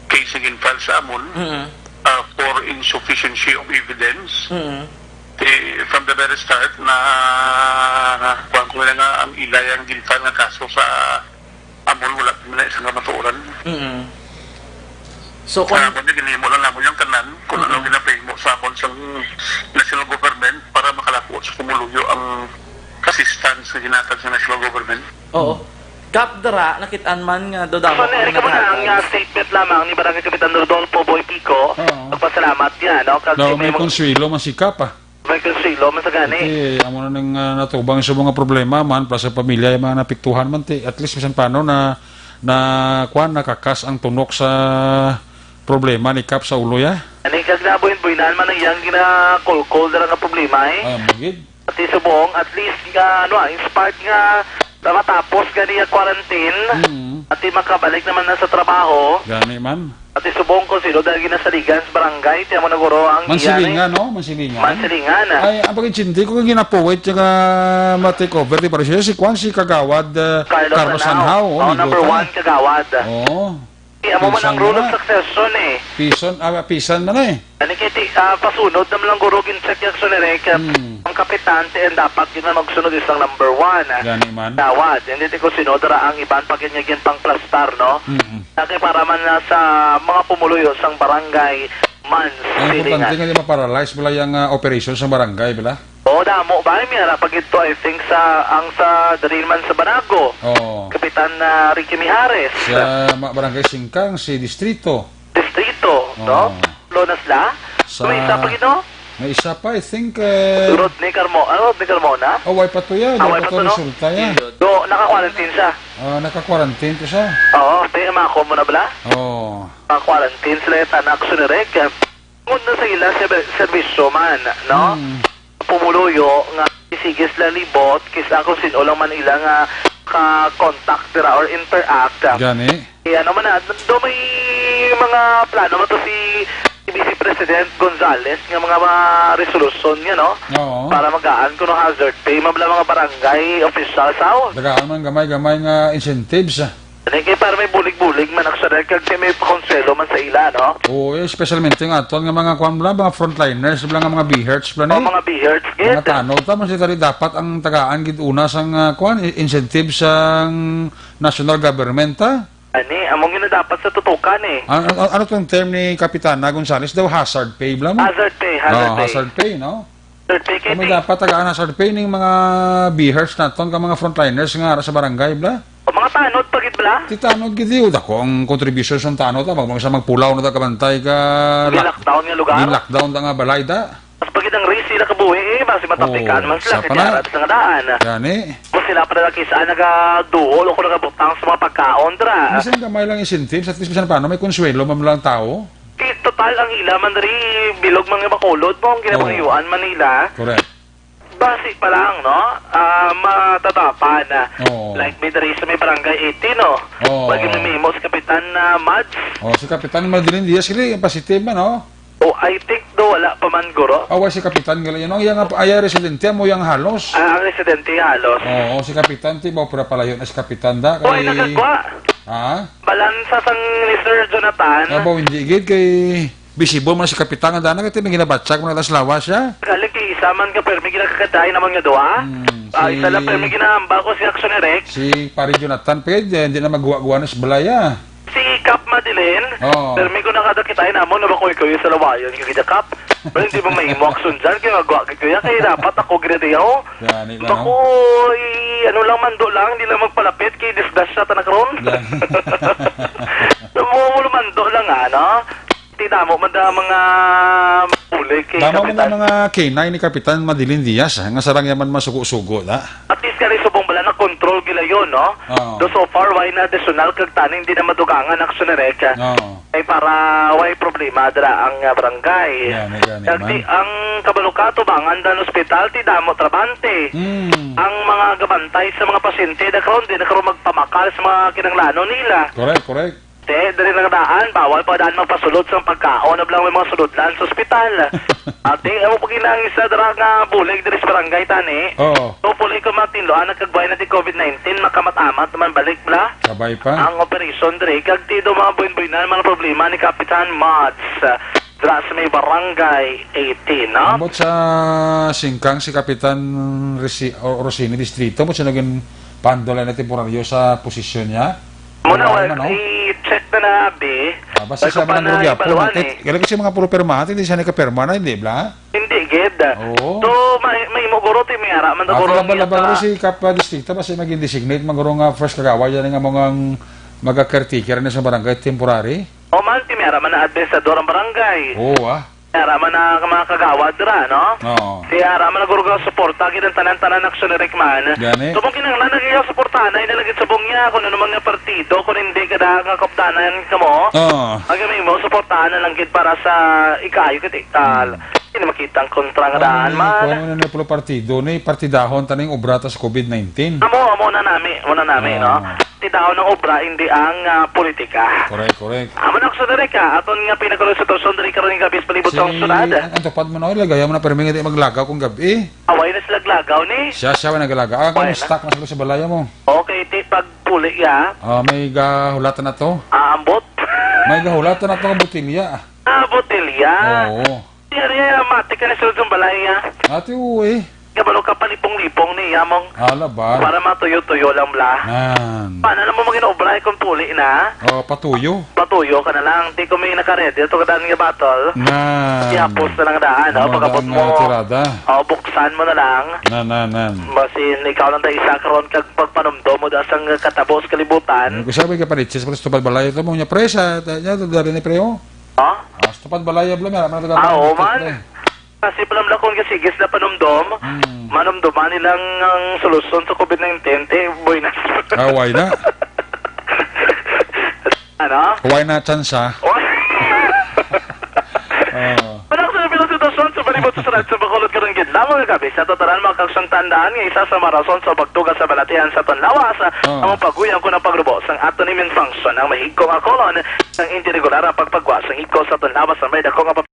case nga gin-file sa amon, Mm. ah, for insufficiency of evidence. Mm. Eh, from the very start, na kuwan ko na nga ang ilay ang gin-file nga kaso sa amon, wala man na isang kamatuoran. Mm. So, kung Sa amon, ginahimo lang namon yung tanan kung ano Mm. ginapahimo sa amon sa national government para makalako sa pumuluyo ang assistance nga ginatag sa national government. Oo. Kap, dira, nakit-an man nga do damo So, ang Neri, kamo na ang, naghatag. uh, statement lamang ni Barangay Kapitan Rodolfo Boy Pico. Oo. Magpasalamat niya, no? Kag Daw, si may Memo- konsuelo man si Kap, ah. May konsuelo man sa gani. Iti, amo na ning, ah, natubang sa mga problema man, plus sa pamilya, yung mga napiktuhan man, ti, at least, bisan paano na, na, kwan, nakakas ang tunok sa problema ni Kap sa ulo, ya? Ani, kag nabuhin-buhinan man ang iyang ginakulkol dira nga problema, eh. Ah, mugid. Pati subong, at least, nga, ano, ah, inspired nga na matapos gani ang quarantine, Mm. at di makabalik naman na sa trabaho. Gani man. At di subong kung sino dahil ginasaligan sa barangay, tiyan mo na guro ang iya, Mansilingan, eh. No? Mansilingan. Mansilingan, ah. Ay, ang pag-intindi ko, yung ginapuwit, yung, ah, ma-take over, di ba siya? Si Kwan, si Kagawad, ah, Carlos Carlos Sanjao. Sanjao, oh, Oh, ni number Gota. one, Kagawad. Oo. Di, amo man ang Pisan rule of na. succession, eh. Pisan, ah, pisan man, eh. Ani kay ti, ah, pasunod naman lang guro gin-check yung sunirek, ah, Hmm. ang kapitan, ti, ang dapat yun na magsunod isang number one, ah. Gani man. Dawat, hindi ti ko sinodra ang iban pa gid nga ginpangplastar, no? Mm-mm. Kaya para man na sa mga pumuluyo sang barangay, man, Ang importante silingan. nga di ma-paralyze bala yung, ah, operation sa barangay, bala? Oo, damo ba? May ara pa gid to, I think, sa, ang sa dali man sa Banago. Oo. Kapitan, ah, Ricky Mijares. Sa ma-, Barangay Singkang, si Distrito. Distrito, Oo. no? Lonas la? Sa May isa pa gid, no? May isa pa, I think, eh, Rodney Carmo-, ah, Rodney Carmona? Oh, way pa to yan. Ah, Way way pa pa to to, no? resulta yan. Do, naka-quarantine siya. Ah, naka-quarantine to siya. Oo, te, mako mo na bala? Oo. Naka-quarantine sila yung tanak sunirek. Ngun na sa ila serbi-, serbisyo man, no? Hmm. Pumuluyo nga sige sila libot, kisa kung sino lang man ila nga ka-contact dira or interact. Gani. Eh, ano man na, do may mga plano man to si, si Vice President Gonzales nga mga, mga resolusyon niya, no? Oo. Para magaan kuno hazard pay, mabla mga barangay officials, aw? Dagaan man gamay-gamay nga incentives. Ani kay para may bulig-bulig man, actually, kag may pakonsuelo man sa ila, no? Oo, eh, especialmente nga aton nga mga kuwan bala, mga frontliners bala, nga mga BHERTs bala O, ni. mga BHERTs, Mga gid. tanod, tama si tali, dapat ang tagaan gid una sang, ah, kuwan, i-, incentive sang national government, ha? Ani, among yun na dapat sa tutukan, eh. Ano, ano, ano tong term ni Kapitana Gonzales daw? Hazard pay bala mo? Hazard pay, hazard Oo, pay. hazard pay, no? Hazard pay, Kami Katie. dapat tagaan hazard pay ning mga BHERTs naton, ka mga frontliners nga ara sa barangay bala. O, mga tanod pa gid bala? Ti tanod gid, yun. Dako ang contribution sa tanod, ah. Mag-, mag-, sa magpulaw na ta kabantay ka lock-, Gin-lockdown nga lugar? gin-lockdown ta nga balay, da. Mas pagid ang risk sila kabuhi, eh. Basi matapikan Oo, man sila sa sa pana. diarat sa nga daan. Gani. Kung sila pa na kisa nagaduol o kung nagabutang sa mga pagkaon, dra. Bisan gamay lang incentives, at least bisan paano may konsuelo man lang tao. Di, total ang ila man diri, bilog man nga Bacolod mo, ang Oo. ginapangyuan man nila. Correct. Basi pa lang, no? Ah, matatapan na. Oo. Like, may diri sa may barangay eighteen, no? Oo. Pag yung mimo si Kapitan, ah, Mads. Oh, si Kapitan Madeline Diaz, kili, positive man, no? Oh, I think do, wala pa man, guro. Awa si Kapitan, gali, no? Yang, ay, residente mo yang halos. Ah, ang residente halos. Oo, si Kapitan, ti ba, pura palayo na si Kapitan, da? Oh, ay, Kay nagagwa. Ha? Balansa sang ni Sir Jonathan. Abo, hindi gid kay visible man si Kapitan nga dana, kay may ginabatsag man sa lawas siya. Galing kay isa man ka permi ginakakadain naman nga duha. Hmm, Ah, si isa lang permi ginahambal ko si Action Direct. Si Pare Jonathan, pwede, hindi na magguwa-guwa na sa balay, ah. Si Kap Madeline, Oo. permi ko nakadakitain namon na bakoy ko yung sa lawayon, yung gida Kap. Pero hindi mo mahimo action dyan, kaya magwa ka kuya, kaya dapat ako ginadiyaw. Gani ba, no? Bakoy, ano lang, mando lang, hindi lang magpalapit, kay disgrasya ta na karon. Gani. Namumulo mando lang, ano? Ti damo man da mga bulig kay Damo man Kapitan. Ang mga K nine ni Kapitan Madeline Diaz, ah, nga sarang yaman masugo-sugo, da. At least kani subong bala na control gila yun, no? Oo. Do so far, why na additional kag taning di na madugangan action na rek? Oo. Ay para way problema dira ang, ah, barangay. Gani, gani Kag di, man. Ang kabalo ka, tubangan dan ospital, ti damo trabante. Mm. Ang mga gabantay sa mga pasyente, na karon, di na karon magpamakal sa mga kinahanglanon nila. Correct, correct. Te, diri lang daan, bawal pa daan magpasulod sa pagkaon, na lang may mga sulodlan sa ospital. Ate, amo pa ginang isa dira nga bulig diri sa barangay tani. Oo. Hopefully, kung matinluan ang kagway na di covid nineteen, makamat-amat naman balik bla. Sabay pa. Ang operasyon diri, kag ti do mga buin-buinan, mga problema ni Kapitan Mads, ah, dira sa may barangay eighteen, no? Ambot sa singkang si Kapitan Resi-, o-, Rosini Distrito, mo siya naging pandola na temporaryo sa posisyon niya? Muna, Wala well, naman, no? I-check na na, abi. Ah, basta Ay, siya ko pa man ang na gurugya po, ibaluan, mate. Eh. Kaya kasi mga puro pirmahan, hindi siya nagkapirma na, hindi, bla? Hindi, gid. Oo. So, may, may mo guro, ti may ara man na Ate, guro labang, ang labang ita. Ro si Kap, ah, Distrito, basta maging designate, man guro nga first kagawad, yan nga mga mag-caretaker na sa barangay, temporary. O man, ti may ara man na administrador ang barangay. Oo, ah. May ara man na mga kagawad ra, no? Oo. Ti ara man na guro nga suporta, gid ang tanan-tanan aksyon ni Rickman. Gani. So, kung kinahanglan na gid suportahan, ay nalagid subong niya, kung ano man nga partido, kung hindi ka da nga kapdanan ka mo, Oo. Ang may mo, suportahan na lang gid para sa ikaayo, gid, eh. Tal. Hmm. Hindi makita ang kontra nga daan, Ay, man. Kung ano na puro partido, ni partidahon taning obra ta sa covid nineteen. Amo, amo na nami, amo na nami, no? Ah. Partidahon ang obra, hindi ang, ah, politika. Correct, correct. Amo na, Action Direct, ah. Aton nga pinakaroon sa sitwasyon diri karon nga gabi sa palibot sa Si, syudad. Ang, ang tupad mo na, oy, lagayan mo na, pero may hindi maglagaw kung gabi. Away na sila glagaw ni. Siya, siya, wala naglagaw. Ah, Away kung na. Stock na sila sa balaya mo. Okay, ti pagpuli, ya. Ah, may gahulatan na to. Ah, ambot. May gahulatan na to ang botilya. Ah, botilya. Oo. Yari, ah, mati ka na sulod sa balay, ya. Ate, uwi. Kabalo ka, palipong-lipong ni, ya, mong Ala ba? Para matuyo-tuyo lang, bla. Nan. Paano na mo maging obra, eh, kung puli na? Oh, patuyo. Patuyo ka na lang. Di ko may nakaredy. Ito ka daan nga bottle. Nan. Ihapos na lang daan, no? Ano Pagkabot daan mo, nga tirada? Oh, buksan mo na lang. Nan, nan, nan. Basin, ikaw lang tayo isa karon kag pagpanumdom mo da sang katabos kalibutan. Kung sabi ka, panichis, pala sa tupad balay ito mo niya, pre, sa, ta-, niya, dari ni pre, oh. Ha? Ah, sa tupad balay, bla, may, may, Ah, oo, may, man. Kasi pala mula kung kasigis na panumdom, Hmm. manumduman nilang ang solusyon sa covid nineteen, te, boy na. Ah, why na? Ano? Why na chance, ah? Oy! Oo. Wala ko sa pinang sitwasyon sa palibot sa Surat sa Bacolod karong gidlaw, mga kabis. Sa totoran, mga kagsang tandaan nga isa sa mga rason sa pagtuga sa balatian sa aton lawas, Oo. ang paguyang ko ng pagrubo sang ato ni main function, ang mahigko nga kolon, sang hindi regular ang pagpagwa sang igko sa aton lawas, ang may dako nga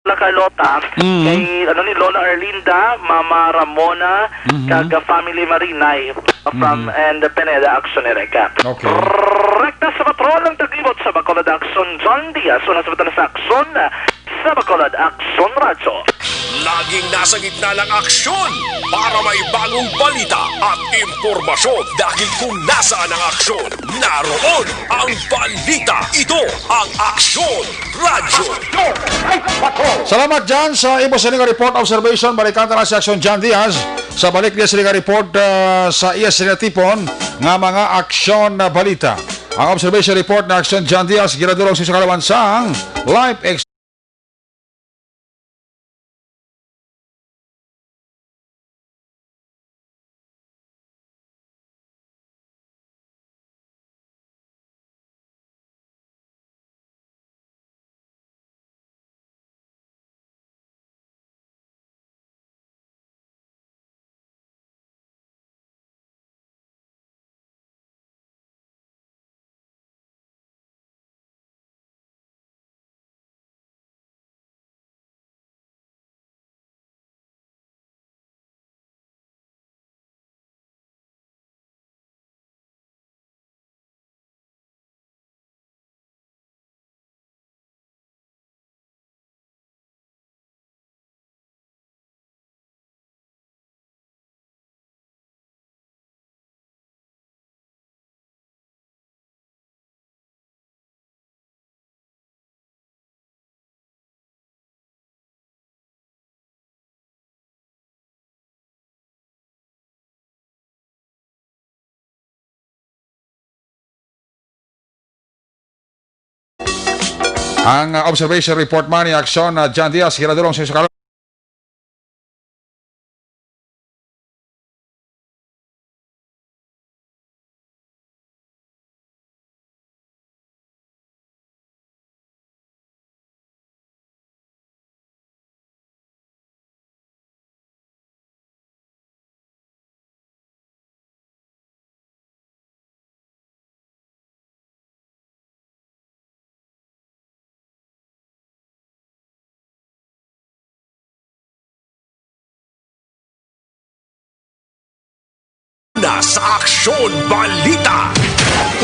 Nakalota Mm. kay, ano, ni Lola Arlinda, Mama Ramona, Mhm. kag family Marinay from Mhm. and Pineda Action Erika. Okay. Rekta sa patrol ang taglibot sa Bacolod Action, John Diaz, una sa batan sa Action, Sa Bacolod Aksyon Radyo. Laging nasa gitna ng aksyon para may bagong balita at impormasyon. Dahil kung nasaan ang aksyon, naroon ang balita. Ito ang Aksyon Radyo. Salamat, Jan, sa imo sini nga report, observation. Balikan ta na si Aksyon Jan Diaz sa balik niya sini nga report, ah, sa iya sini nga tipon nga mga aksyon na balita. Ang observation report na Aksyon Jan Diaz ginadulong sa kalawan sang live ex- Ang, ah, observation report man ni Aksyon, ah, Jan Diaz, ginadulong sa Isukalo. Una sa Aksyon Balita.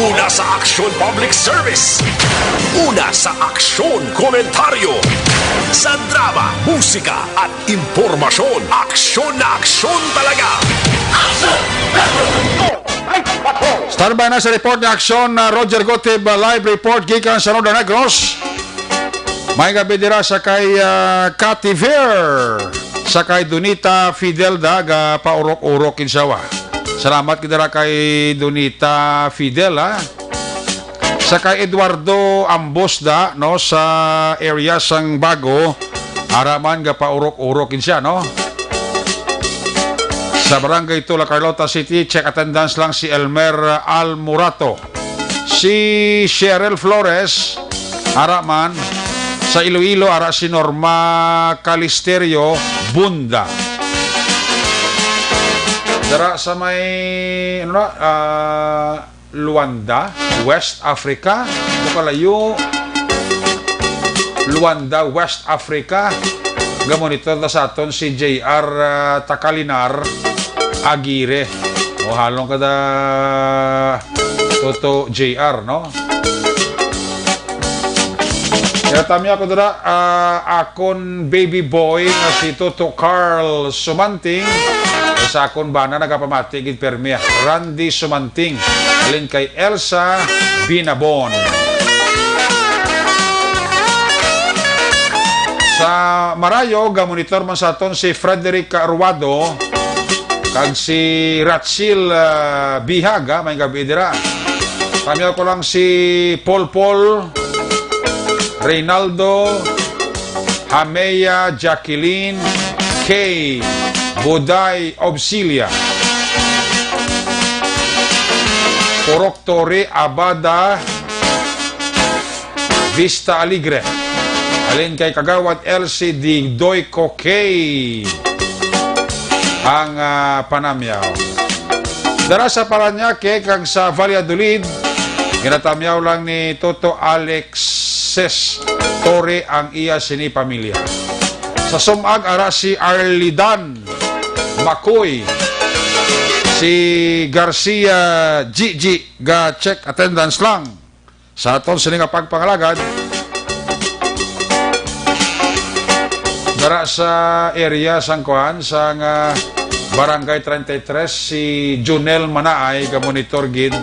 Una sa Aksyon Public Service. Una sa Aksyon Komentaryo. Sa drama, musika, at impormasyon. Aksyon na aksyon talaga. Standby na sa report ni Aksyon, ah, Roger Gotib, ah, live report gikan sa Northern Negros. May gabi dira sa kay, ah, Cathy Ver, sa kay Donita Fidelda, ga paurok-urok, kinsawa. Salamat gid dira kay Donita Fidel, ha. Sa kay Eduardo Ambosda, no, sa area sang Bago, ara man ga paurok-urok gid siya, no. Sa Barangay Tula, Carlota City, check attendance lang si Elmer Almorato. Si Cheryl Flores, ara man. Sa Iloilo, ara si Norma Calisterio Bunda. Dara sa may, ano na, ah, Luanda, West Africa. Bukalayo, Luanda, West Africa. Gamonitor na sa aton si J R, ah, Takalinar Aguirre. O, halong kada Toto J R, no? Kaya tami ako dira, ah, akon baby boy nga si Toto Carl Sumanting. Sa akon bana nagapamati gid permi, ah. Randy Sumanting. Alin kay Elsa Binabon. Sa Marayo, gamonitor man sa aton si Frederick Ruado. Kag si Rachel, ah, Bihag, ah, may gabi dira. Kami ako lang si Paul Paul, Reynaldo, Hameya, Jacqueline, Kay, Buday, Obsilia, Purok Tori, Abada, Vista Alegre. Halin kay Kagawad L C D Doy Kokey ang, ah, panamyaw. Dara sa Parañaque kag sa Valladolid, ginatamyaw lang ni Toto Alexis Torre ang iya sini pamilya. Sa Sumag, ara si Arlidan Makoy, si Garcia Gigi ga check attendance lang. Sa aton sini nga pagpangalagad, Sa area sang kuan, sang, ah, Barangay thirty-three, si Junel Manaay, ga-monitor gid.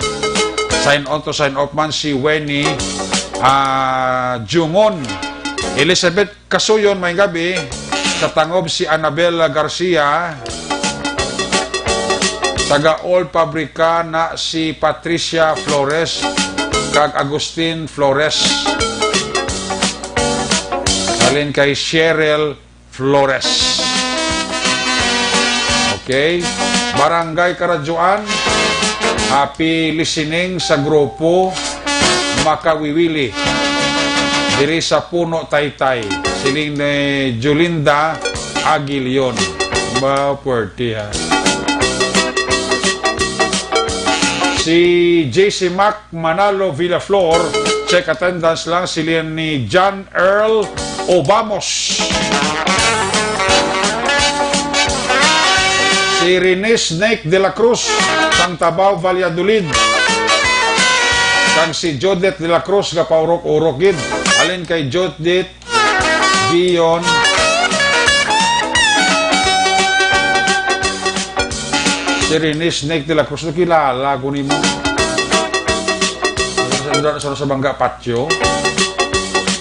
Sign on to sign off man si Winnie, ah, Jungon. Elizabeth Kasuyon, may gabi. Sa tangob si Annabel Garcia. Taga Old Pabrika na si Patricia Flores kag Agustin Flores. Halin kay Cheryl Flores. Okay. Barangay Karadyoan, happy listening sa grupo Makawiwili diri sa Puno Taytay. Siling ni Jolinda Aguilion. Ba, puwerte, ha? Si J C Mac Manalo Villaflor, check attendance lang, siling ni John Earl Obamos. Si Rene Snake de la Cruz, sang Tabaw, Valladolid. Kag si Judith de la Cruz, gapaurok-urok gid. Halin kay Judith Dion. Si Rene Snake de la Cruz, nakilala ko nimo. Sa, sa, sa, sa Bangga Patio.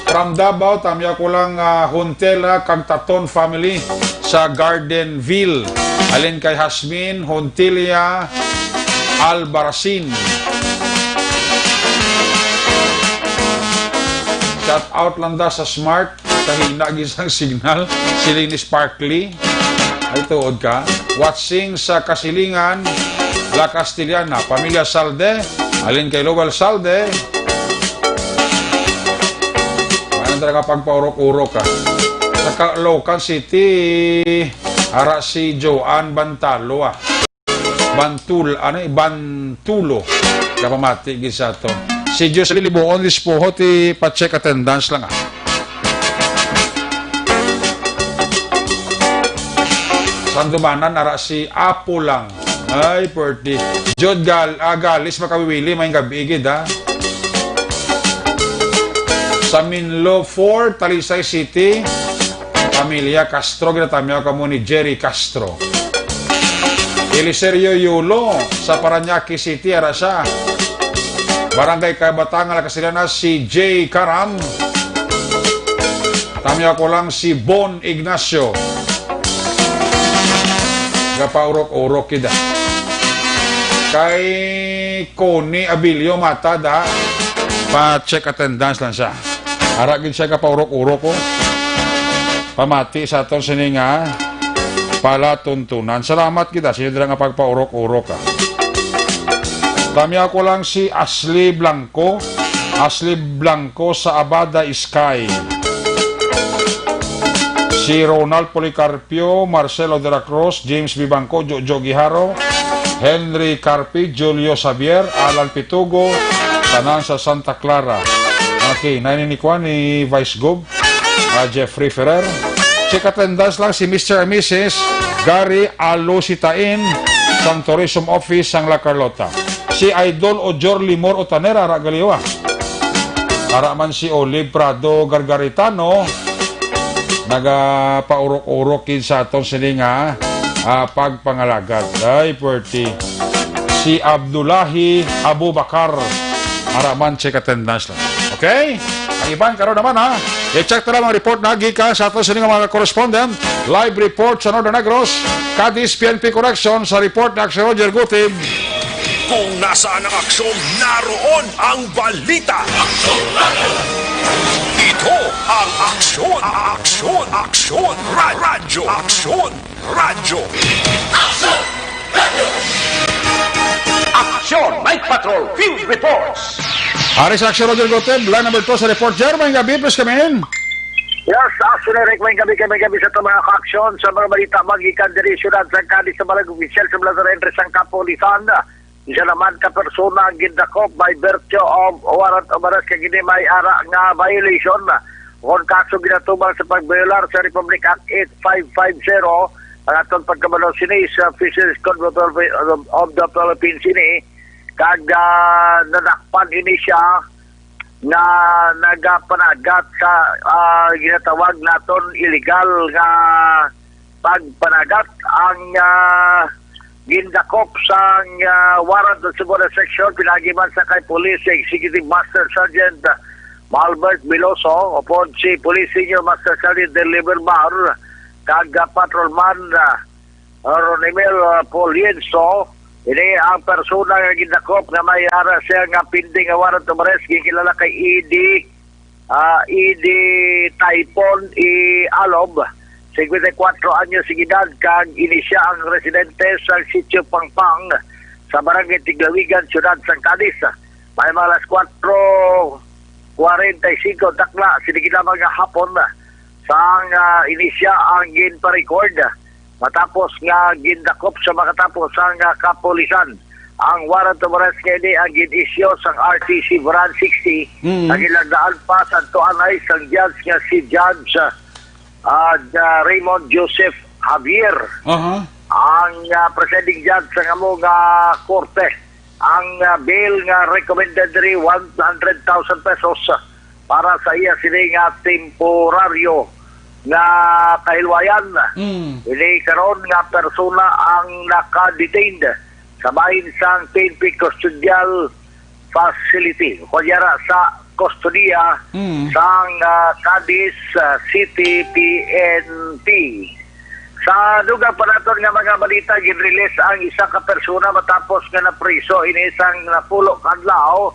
From Davao, tamya ko lang, ah, Huntela kag Taton family sa Gardenville. Halin kay Hasmin Hontilia Albarracin. Shout out lang da sa Smart. Kahina gid sang signal, siling ni Sparkly. Ay, tuod ka. Watching sa Kasilingan, La Castellana, Pamilya Salde, halin kay Lowell Salde. Ano talaga pagpaurok-urok ka? Sa Caloocan City, ara si Joanne Bantalo, ah. Bantul-, ano, eh, Bantulo. Kapamati gid sa ato. Si Diyos Lilibuon Dispuho, ti pa-check attendance lang, ah. Sandumanan, ara si Apo lang. Ay, puwerte. Jod Gal-, ah, Galis, Makawiwili, may gabi gid, ha. Sa Minlo four, Talisay City, Pamilya Castro, ginatamyaw kamo ni Jerry Castro. Eliserio Yulo, sa Parañaque City, ara siya. Barangay Kabatangan, La Castellana, si J Karam. Tamyaw ko lang si Bon Ignacio. Gapaurok-urok kita. Kay Connie Abilio Mata da. Pa-check attendance lang siya. Ara gid siya kapaurok-urok ko. Pamati sa aton sini nga palatuntunan. Salamat kita sa inyo dira nga pagpaurok-urok, ah. Tamyaw ko lang si Ashley Blanco. Ashley Blanco sa Abada Sky. Si Ronald Policarpio, Marcelo de la Cruz, James Bibangco, Jojo Guijaro, Henry Carpi, Julio Xavier, Alan Pitugo, tanan sa Santa Clara. Okay, na ini ni kuan ni Vice Gov, ah, Jeffrey Ferrer. Check attendance lang si Mister and Missus Gary Alositain sang Tourism Office sang La Carlota. Si Idol Ojor Limor Otanera, ara galiwa. Ara man si Olive Prado Gargaritano, nagapaurok-urok gid sa aton sini nga, ah, pagpangalagad. Ay, puwerte. Si Abdullahi Abubakar, ara man, check attendance lang. Okay? Ang iban karon naman, ha. I-check ta lang ang report na gikan sa aton sini nga mga correspondent. Live report sa Northern Negros, Cadiz P N P Correction, sa report ni Aksyon Roger Gutib. Kung nasaan ang aksyon, naroon ang balita. Ito ang Aksyon, Aksyon, Aksyon, Ra-, Radyo, Aksyon, Radyo. Aksyon Night Patrol Field Reports. Ari sa Aksyon Roger Gutib, line number two sa report. Jer, may gabi, please come in. Yes, Aksyon Eric, may gabi, may gabi sa mga ka-aksyon. Sa mga balita, magikan diri siyudad sa Cadiz, sa mga opisyal sa Military Entry sang Kapulisan. Isa naman ka persona ang gindakop by virtue of warrant of arrest kay kini may ara nga violation. Kon kaso ginatubang sa pagbayolar sa Republic Act eight five five zero, ang atong pagkabalo sini sa Fisheries Code of the Philippines, of the Philippines ini, kag, ah, nadakpan ini siya nga nagapanagat sa, ah, ginatawag naton illegal nga pagpanagat. Ang, ah, gindakop sang, ah, warrant of Suburan Section pinaagi man sa kay Police Executive Master Sergeant Malbert Veloso upod si Police Senior Master Sergeant Deliver Bar kag, ah, Patrolman, ah, Ronimel, ah, Polienso. Ini ang persona nga gindakop nga may ara siya nga pending nga warrant of arrest, ginkilala kay E D, ah, E D Typon E Alob, singkwenta y kuwatro anyos ang edad, kag ini sia ang residente sa Sitio Pangpang sa Barangay Tiglawigan, Siyudad sang Cadiz. May mga alas kuwatro kwarenta y singko takna, sini lamang nga hapon, sang, ah, ini sia ang ginpa-record matapos nga gindakop sa makatapos ang, ah, kapulisan. Ang warrant of arrest nga ini ang gin-issue sang R T C Brand sixty, Mm. nga ginlagdaan pa sa tuanay sang judge nga si Judge, ah, ah, Raymond Joseph Javier. Aha. Ang, ah, presiding judge sang amo nga korte, ang, ah, bail nga recommended diri one hundred thousand pesos para sa iya sini nga temporaryo nga kahilwayan. Mm. Ini karon nga persona ang naka-detained sa bahin sang P N P Custodial Facility, kunyara sa kustodiya Mm. sang, ah, Cadiz, ah, City P N P. Sa dugang pa naton nga mga balita, ginrelease ang isa ka persona matapos nga napriso ini sang napulo ka adlaw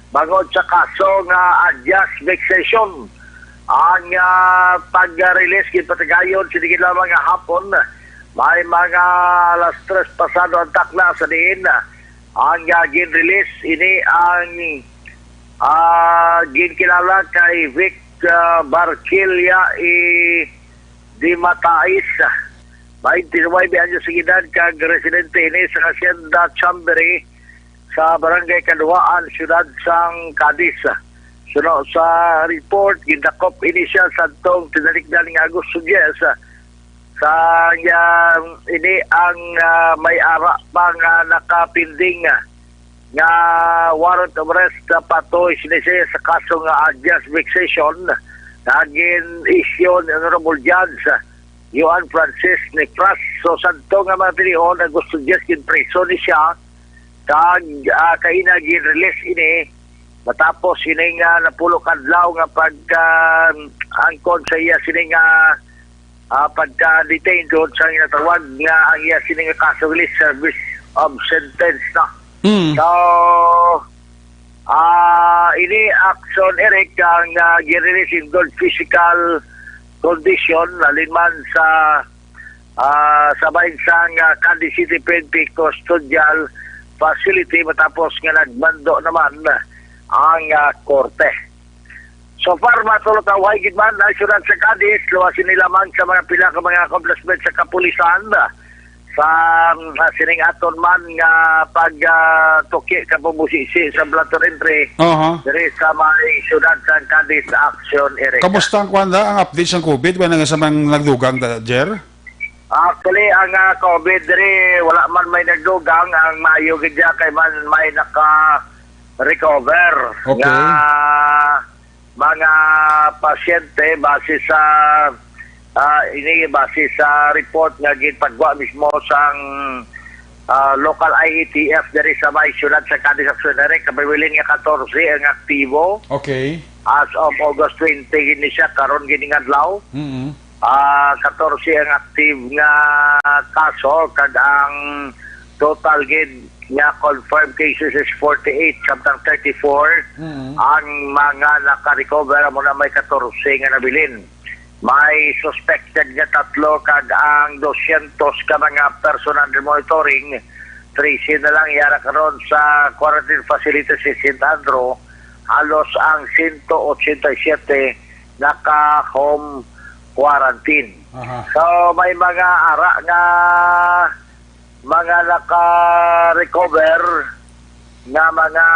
bangod sa kaso nga adyas vexation. Ang, ah, pag-release ginpatigayon sini lamang nga hapon, may mga alas tres pasado ang takna sa diin ang, ah, gin-release ini ang, ah, ginkilala kay Vic, ah, Barquilla E. Dimatais, twenty-nine anyos ang edad, kag residente ini sa Hacienda Chambery sa Barangay Kaduhaan, Siyudad sang Cadiz. Suno sa report, gindakop ini siya sadtong tinalikdan nga Agosto diyes, sa, ah, ini ang, ah, may ara pa nga nakapinding, ah, nga warrant of arrest, ah, patuloy sini siya sa kaso nga adyas vexation nga gin-issue ni Honorable Judge, ah, Joan Francis Nipras. So, sadto nga mga tinion, Agosto diyes, ginpriso ni siya, kag, ah, kaina gin-release ini matapos ini nga napulo ka adlaw nga pag, ah, angkon sa iya sini nga, ah, pagka-detain doon sa ginatawag nga ang iya sini nga kaso, release service of sentence na. Mm. So, ah, ini action, Eric, ang, ah, gin-release in good physical condition, halin man sa, ah, sa bahin sang, ah, Cadiz City P N P Custodial Facility matapos nga nagmando naman ang, ah, korte. So far, matulog ka, way gid man ang siyudad sa Cadiz, luwas ini lamang sa mga pila ka mga accomplishment sa kapulisan sa, sa sining aton man nga pag, ah, tuki ka pabusisi sa blotter entry Aha. diri sa may siyudad sa Cadiz, Action Area. Kamusta ang, kuwan da, ang update sa covid? Wala nga sa mga nagdugang, da, Jer? Actually, ang, ah, covid diri, wala man may nagdugang. Ang maayo gid diya kay man may naka-recover Okay. nga mga pasyente base sa, ah, ini base sa report nga ginpagwa mismo sang, ah, local I A T F diri sa may siyudad sa Cadiz, Action Area. Kapiwilin nga katorse ang aktibo. Okay. As of August twenty, gini siya, karon gini nga adlaw. Mm-hmm. Ah, katorse ang active nga kaso, kag ang total gid nga confirmed cases is forty-eight, samtang thirty-four Mm. ang mga naka-recover, amo na may katorse nga nabilin. May suspected nga tatlo, kag ang dosyentos ka mga person under monitoring, trese na lang yara karon sa quarantine facility sa Saint Andrew, halos ang sento ochenta y siyete naka-home quarantine. Aha. So, may mga ara nga mga naka-recover nga mga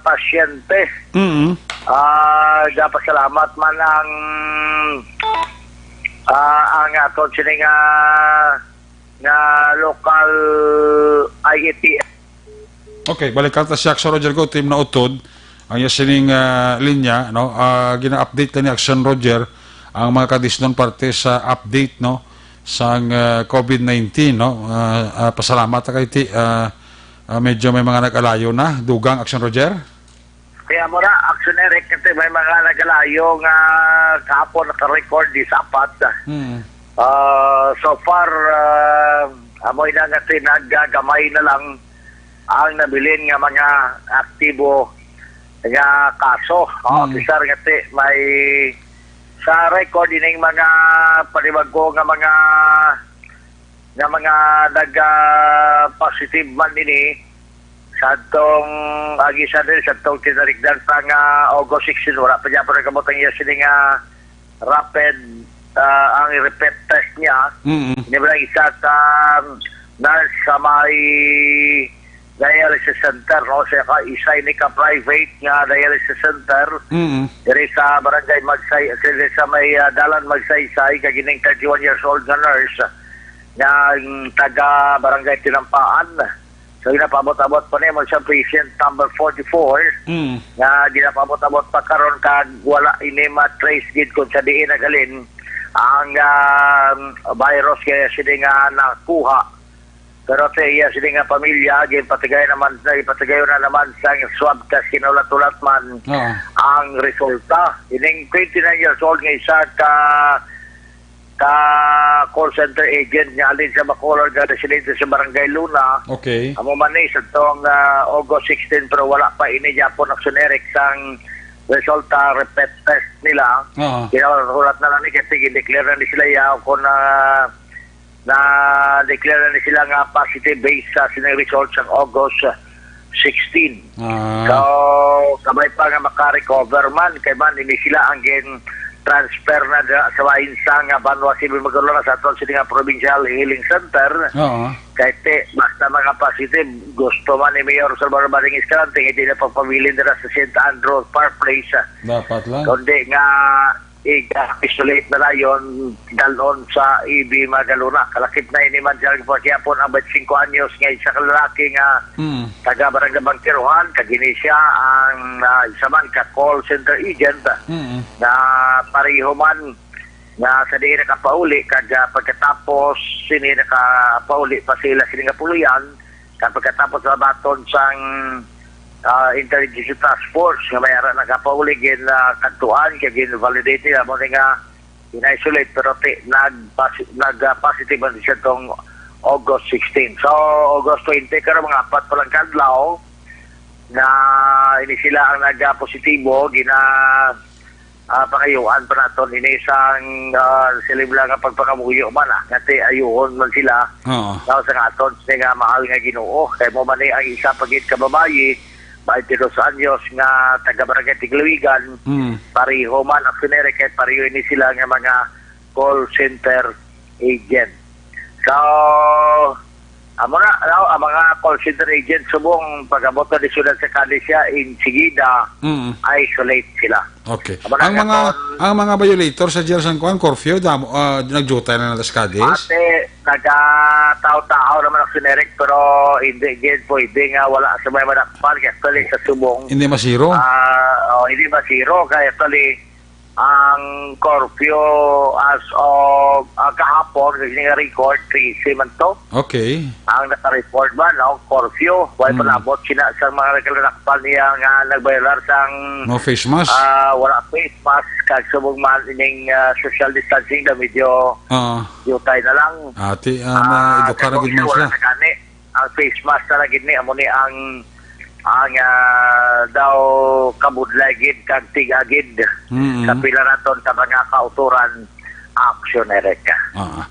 pasyente. Mm. Ah, gapasalamat man ang, ah, ang aton sini nga, nga local I A T F. Okay, balikan ta si Action Roger Go, team na utod. Ang iya sining, ah, linya, no? Ah, gina-update ka ni Action Roger ang mga kadisnon parte sa update, no? Sang, ah, COVID nineteen, no? Ah, ah, pasalamat ta kay ti, ah, ah, medyo may mga nag-alayo na. Dugang, Action Roger? Kaya mo na, Action Eric, kasi may mga nagalayo nga kahapon naka-record di sapat. Hmm. Ah, so far, ah, amoy na nga nagagamay na lang ang nabilin nga mga aktibo nga kaso. Oh, Hmm. Officer, nga ti, may sa record ining mga panibago nga mga nga mga nag, ah, positive man ini sa tong agi sa diri sa tong tinarigdan pa nga August sixteen, wala pa niya pa nagabot ang iya sini nga rapid, ah, ang repeat test niya. Mm-mm. Ini ba lang isa ka nurse sa may dialysis center, no? Sa ka, isa ini ka private nga dialysis center. Mm-mm. Diri sa barangay Magsay, diri sa may, ah, Dalan Magsaysay, kag ining thirty-one years old nga nurse nga, mm, taga barangay Tinampaan. So, ginapaabot-abot pa nimo sa patient number forty-four Mm. nga ginapaabot-abot pa karon kag wala ini ma-trace gid kung sa diin naghalin ang, ah, virus kaya sini nga nakuha. Pero sa iya sini nga pamilya, ginpatigay naman, ipatigayon na naman sa swab test kinulat-ulat man Oo. ang resulta. Ining twenty-nine years old nga isa ka ka call center agent nga halin sa Bacolod nga residente sa Barangay Luna. Okay. Amo man ni sa tong, ah, August sixteen, pero wala pa ini gyapon, Action Eric, sang resulta, repeat test nila. Oo. Kinahulat na lang ni kasi gindeclare na ni sila ya kung na na-declare na ni sila nga positive based sa sining result sa August sixteen. Ah. So, kamay pa nga maka-recover man, kay man ini sila ang gin-transfer na dira sa bahin sa nga banwa civil magdula na sa aton sini nga provincial healing center. Oo. Kay ti, basta mga positive, gusto man ni Mayor Salvador Bading Escalante, hindi na pagpabilin dira sa Saint Andrew Park Place. Dapat lang. Kundi nga i-isolate na dayon dalon sa E B Magalona. Kalakip na ini man siya pagyapon ang twenty-five anyos nga isa ka lalaki nga Hmm. taga Barangay Bangkiruhan, kag ini siya ang, ah, isa man ka call center agent Mm. nga pareho man nga sa diin nakapauli kag, ah, pagkatapos sini nakapauli pa sila sini nga puloy-an. Kag pagkatapos sa baton sang, ah, Intelligence Task Force nga may ara nagapaulig in, ah, kadtuan kay gin-validate nila mo ni nga in-isolate pero ti, nag, nag, ah, positive man siya tong August sixteen. So, August twenty, karon mga apat pa lang ka adlaw na ini sila ang nag, ah, positibo, gina, ah, pangayuan pa naton ini sang, ah, siling lang nga pagpangamuyo man, ah, nga ti ayuhon man sila. Oo. Daw sa aton sini nga mahal nga Ginoo, kay mo man ni ang isa pa gid ka babayi, twenty-two anyos nga taga Barangay Tigluigan, Mm. pareho man ang sinere kay pareho ini sila nga mga call center agent. So, amo na, no, ang mga call center agent subong pag-abot na di sila sa Cadiz siya, insigida, Mm. isolate sila. Okay. Amo na Ang nga mga, kon- ang mga violator sa Jail San Juan, curfew, damo, ah, nagdiutay na natas Cadiz? Ate, nagataw-taw naman ang sinerek, pero hindi gid pwede nga wala sa may manakpan, kaya actually sa subong. Hindi masiro? Ah, oh, hindi masiro, kaya actually, ang curfew as of, ah, kahapon, sa inyong record, trese man to. Okay. Ang naka-report man, no? Curfew. Wala pa Mm. nabot sina sa mga nagkalanakpan niya nga nagbayalar sang, No face mask? ah, wala face mask, kag subong man ining, ah, social distancing na medyo Oo. yutay na lang. Ati, ah, Ah, na-eduka na kay gid man curfew, wala sila. na gani. Ang face mask na lang gid ni, amo ni ang, ang, ah, daw kabudlay gid kag tiga gid Mm. sa pila naton ka mga kauturan, Action Eric. Ah.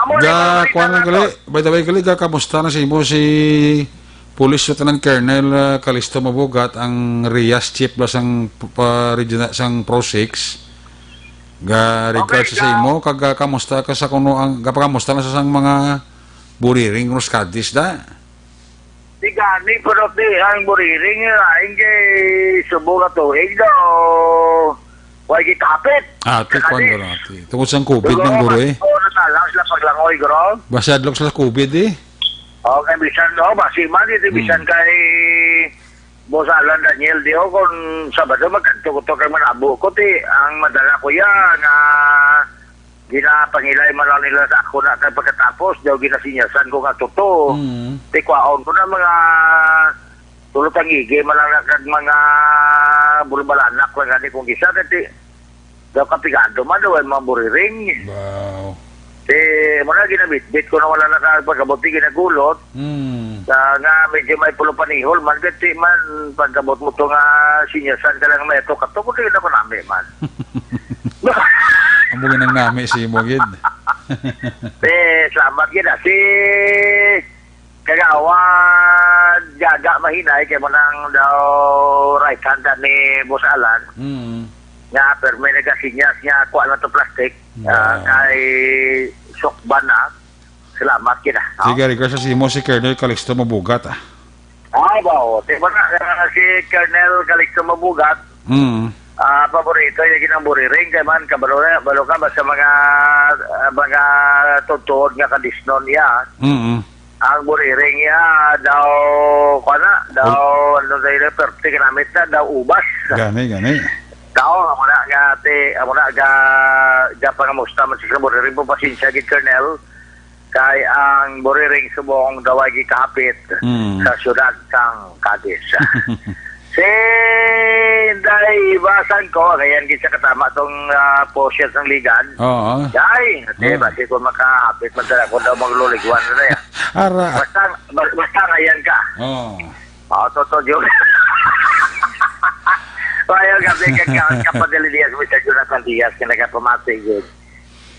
Amo ni Ga, mga kuwan lang balita gali, naton. By the way, gali, ga, kamusta na sa imo si Police Lieutenant Colonel, ah, Calisto Mabugat, ang Rias Chief ba sang, pa, regional, sang Pro Six? Ga, regards Okay, sa ga- imo, kag, ah, kamusta ka sa kuno ang, gapakamusta na sa sang mga buriring, Roskadis, da? Di gani, pero ti, ang buriring, lain kay subong nga tuig, do. Way gitapit. Ah, ti, Sa kuwan, Cadiz. Garo, ti. Tungod sa COVID Siguro, ng guro, eh. mas, oh, natalang sila paglangoy, guro. Basta adlok sa COVID, eh. Okay, bisan, no, basi man, ito, Mm. bisan kay Boss Alan Daniel, di ko kung Sabado magkadto ko to kay manabo ko, ti ang madala ko ya nga ginapangilay man lang nila sa ako na kay pagkatapos daw ginasinyasan ko nga tuto. Mm. Ti kwaon ko na mga tulo tangigi man lang na kag mga bulbalanak lang gani kung kisa, ti daw kapigado man daw ay mga buriring. Wow. Ti, mo na ginabitbit ko na wala na ka pagkabuti ginagulot. Hmm. Sa nga medyo may pulo panihol man, gati man, pagkabot mo to nga sinyasan ka lang may ato, kato ko rin ako nami man. Amo ginang nami si mo gid. Ti, salamat gid, ah. Si Kagawad Gaga Mahinay, kay mo nang daw right hand ni Boss Alan. Hmm. Nga, pero may nagasinyas nga, kuha na to plastic. Ah, wow. Kay Sukban na. Salamat gid, ah. Sige, request sa imo si Colonel Calixto Mabugat, ah. Ay, ba, oh. Di ba na, ah, si Colonel Calixto Mabugat, Mm. ah, paborito yung ginang buriring, kay man, kabalo na, balo ka, basta mga, ah, mga tutuod nga kadisnon niya. Mm. Ang buriring niya, daw, kuha na, daw, ano tayo na, perte kinamit na, daw ubas. Gani, gani. Daw, amo na nga, ti, amo na, ga, ga pangamusta man sa buriring po, pasensya gid, Colonel. Kay ang buriring subong daw ay gikahapit Mm. sa siyudad sang Cadiz. Si Inday, ibasan ko, ngayon gid siya katama tong, ah, post sang ligan. Oo. Day, ate, Ah. basi ko makahapit man talaga ko daw magluligwan na yan. Ara. Basta, ba-, basta ngayon ka. Oo. Oo, totoo, Jun. Maayong gabi, kag ka-, kapadali Diaz, Mister Jonathan Diaz, nga nagapamati, Jun.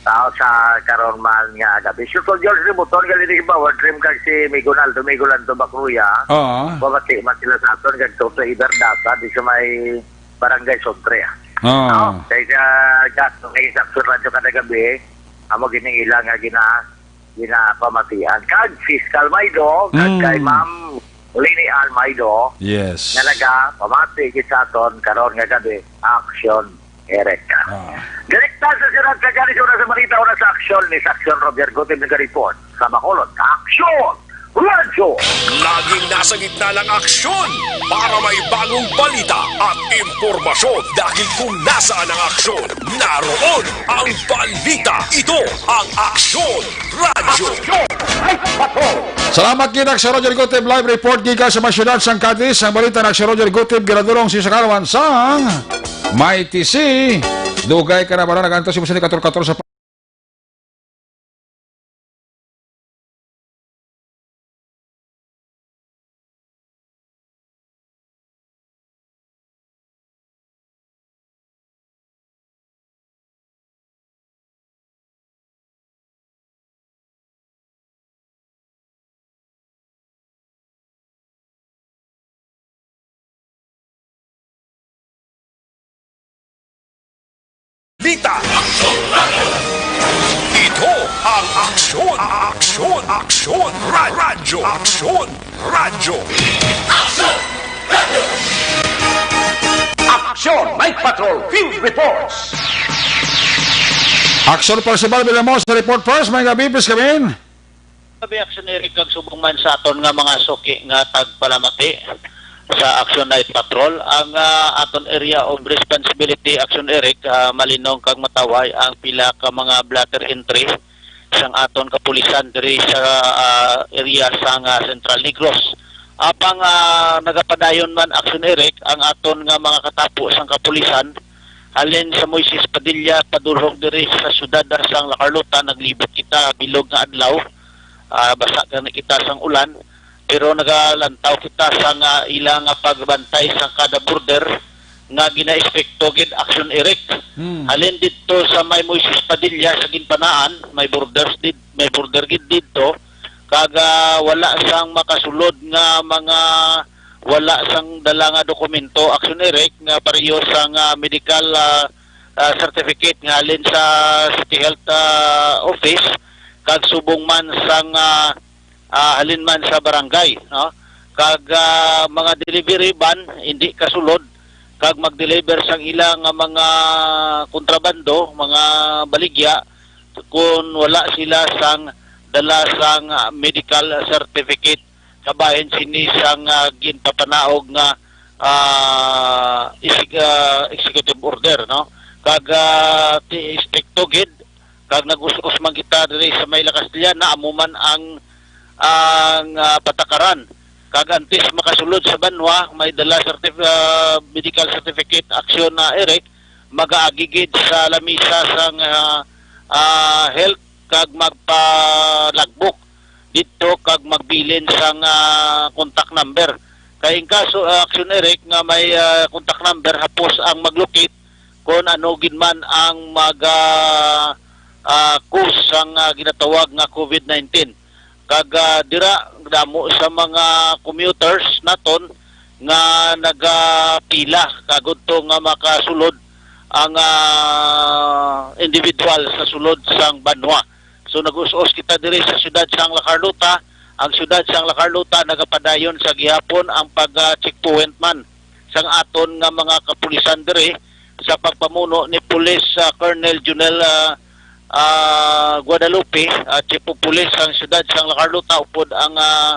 Tao sa karon man nga gabi. Si Tol George Ributon, gali ni Power Dream, kag si Migo Naldo, Migo Lando Bacruya. Oo. Pamati man sila sa aton, kag Toto Iberdata, di sa may Barangay Sodre, ah. Oo. Oo, kay sa Gas, kay sa Action Radyo kada gabi, amo gining ila nga gina-, ginapamatian. Kag Fiscal Maido, kag Mm. kay Ma'am Lini Ann Maido, Yes. nga nagapamati gid sa aton karon nga gabi, Action Eric. Ah. Direkta sa Siyudad sa Galis, una sa balita, una sa aksyon ni Action Roger Gutib, nagareport sa Bacolod. Action! Radyo! Laging nasa gitna ng aksyon para may bagong balita at impormasyon. Dahil kung nasaan ang aksyon, naroon ang balita. Ito ang Aksyon Radyo. Salamat kita sa Roger Gutib live report gikan sa mga siyudad sang Cadiz. Ang balita na si Roger Gutib, ginadulong si sa karuan sang Mighty C. Dugay ka na ba na nagantos si Musa ni Kator Kator sa Balita. Ito ang Aksyon, Aksyon, Aksyon, Ra-, Radyo, Aksyon, Radyo. Aksyon Night Patrol Field Reports. Aksyon Percival Vilamos, report first. May gabi, please come in. Sabi, Action Eric, kag subong man sa aton nga mga suki nga tagpalamati sa Action Night Patrol, ang, ah, aton area of responsibility, Action Eric, ah, malinong kag mataway ang pila ka mga blotter entry sang aton kapulisan diri sa, ah, area sang, ah, Central Negros. Apang, ah, nagapadayon man, Action Eric, ang aton nga mga katapo sang kapulisan, halin sa Moises Padilla padulhog diri sa siyudad sang La Carlota, naglibot kita bilog nga adlaw. Ah, basa gani kita sang ulan, pero nagalantaw kita sa nga ila nga pagbantay sa kada border nga ginaespekto gid, Action Eric. Hmm. Halin didto sa may Moises Padilla sa Ginpanaan, may borders did-, may border gid didto, kag, ah, wala sang makasulod nga mga wala sang dala nga dokumento, Action Eric, nga pareho sang, ah, medical, ah, ah, certificate nga halin sa City Health, ah, Office, kag subong man sang, ah, ah, halin man sa barangay, no? Kag, ah, mga delivery van, hindi kasulod, kag mag-deliver sang ila nga mga kontrabando, mga baligya, kun wala sila sang dala sang, ah, medical certificate, kabahin sini sang, ah, ginpapanaog nga ah, isig-, ah, executive order, no? Kag, ah, ti-, estrikto gid, kag nag-us-us man kita diri sa may La Castellana, amo man ang, ang, ah, patakaran. Kag antes makasulod sa banwa, may dala certif-, ah, medical certificate, Aksyon, ah, Eric, magaagi gid sa lamisa sang, ah, ah, health kag magpalagbok didto kag magbilin sang, ah, contact number. Kay in kaso, ah, Aksyon, Eric, nga may, ah, contact number, hapos ang maglukit kon ano gid man ang mag, ah, ah, cause sang, ah, ginatawag nga COVID nineteen. Kag, ah, dira, damo sa mga commuters naton nga nagapila kag udto nga makasulod ang, ah, individual sa sulod sang banwa. So, nag-us-os kita diri sa siyudad sang La Carlota. Ang siyudad sang La Carlota nagapadayon sa gihapon ang pag, ah, checkpoint man sang aton nga mga kapulisan diri sa pagpamuno ni Police, ah, Colonel Junel, ah, ah, Guadalupe, ah, Chief of Police sang siyudad sang La Carlota, upod ang, ah,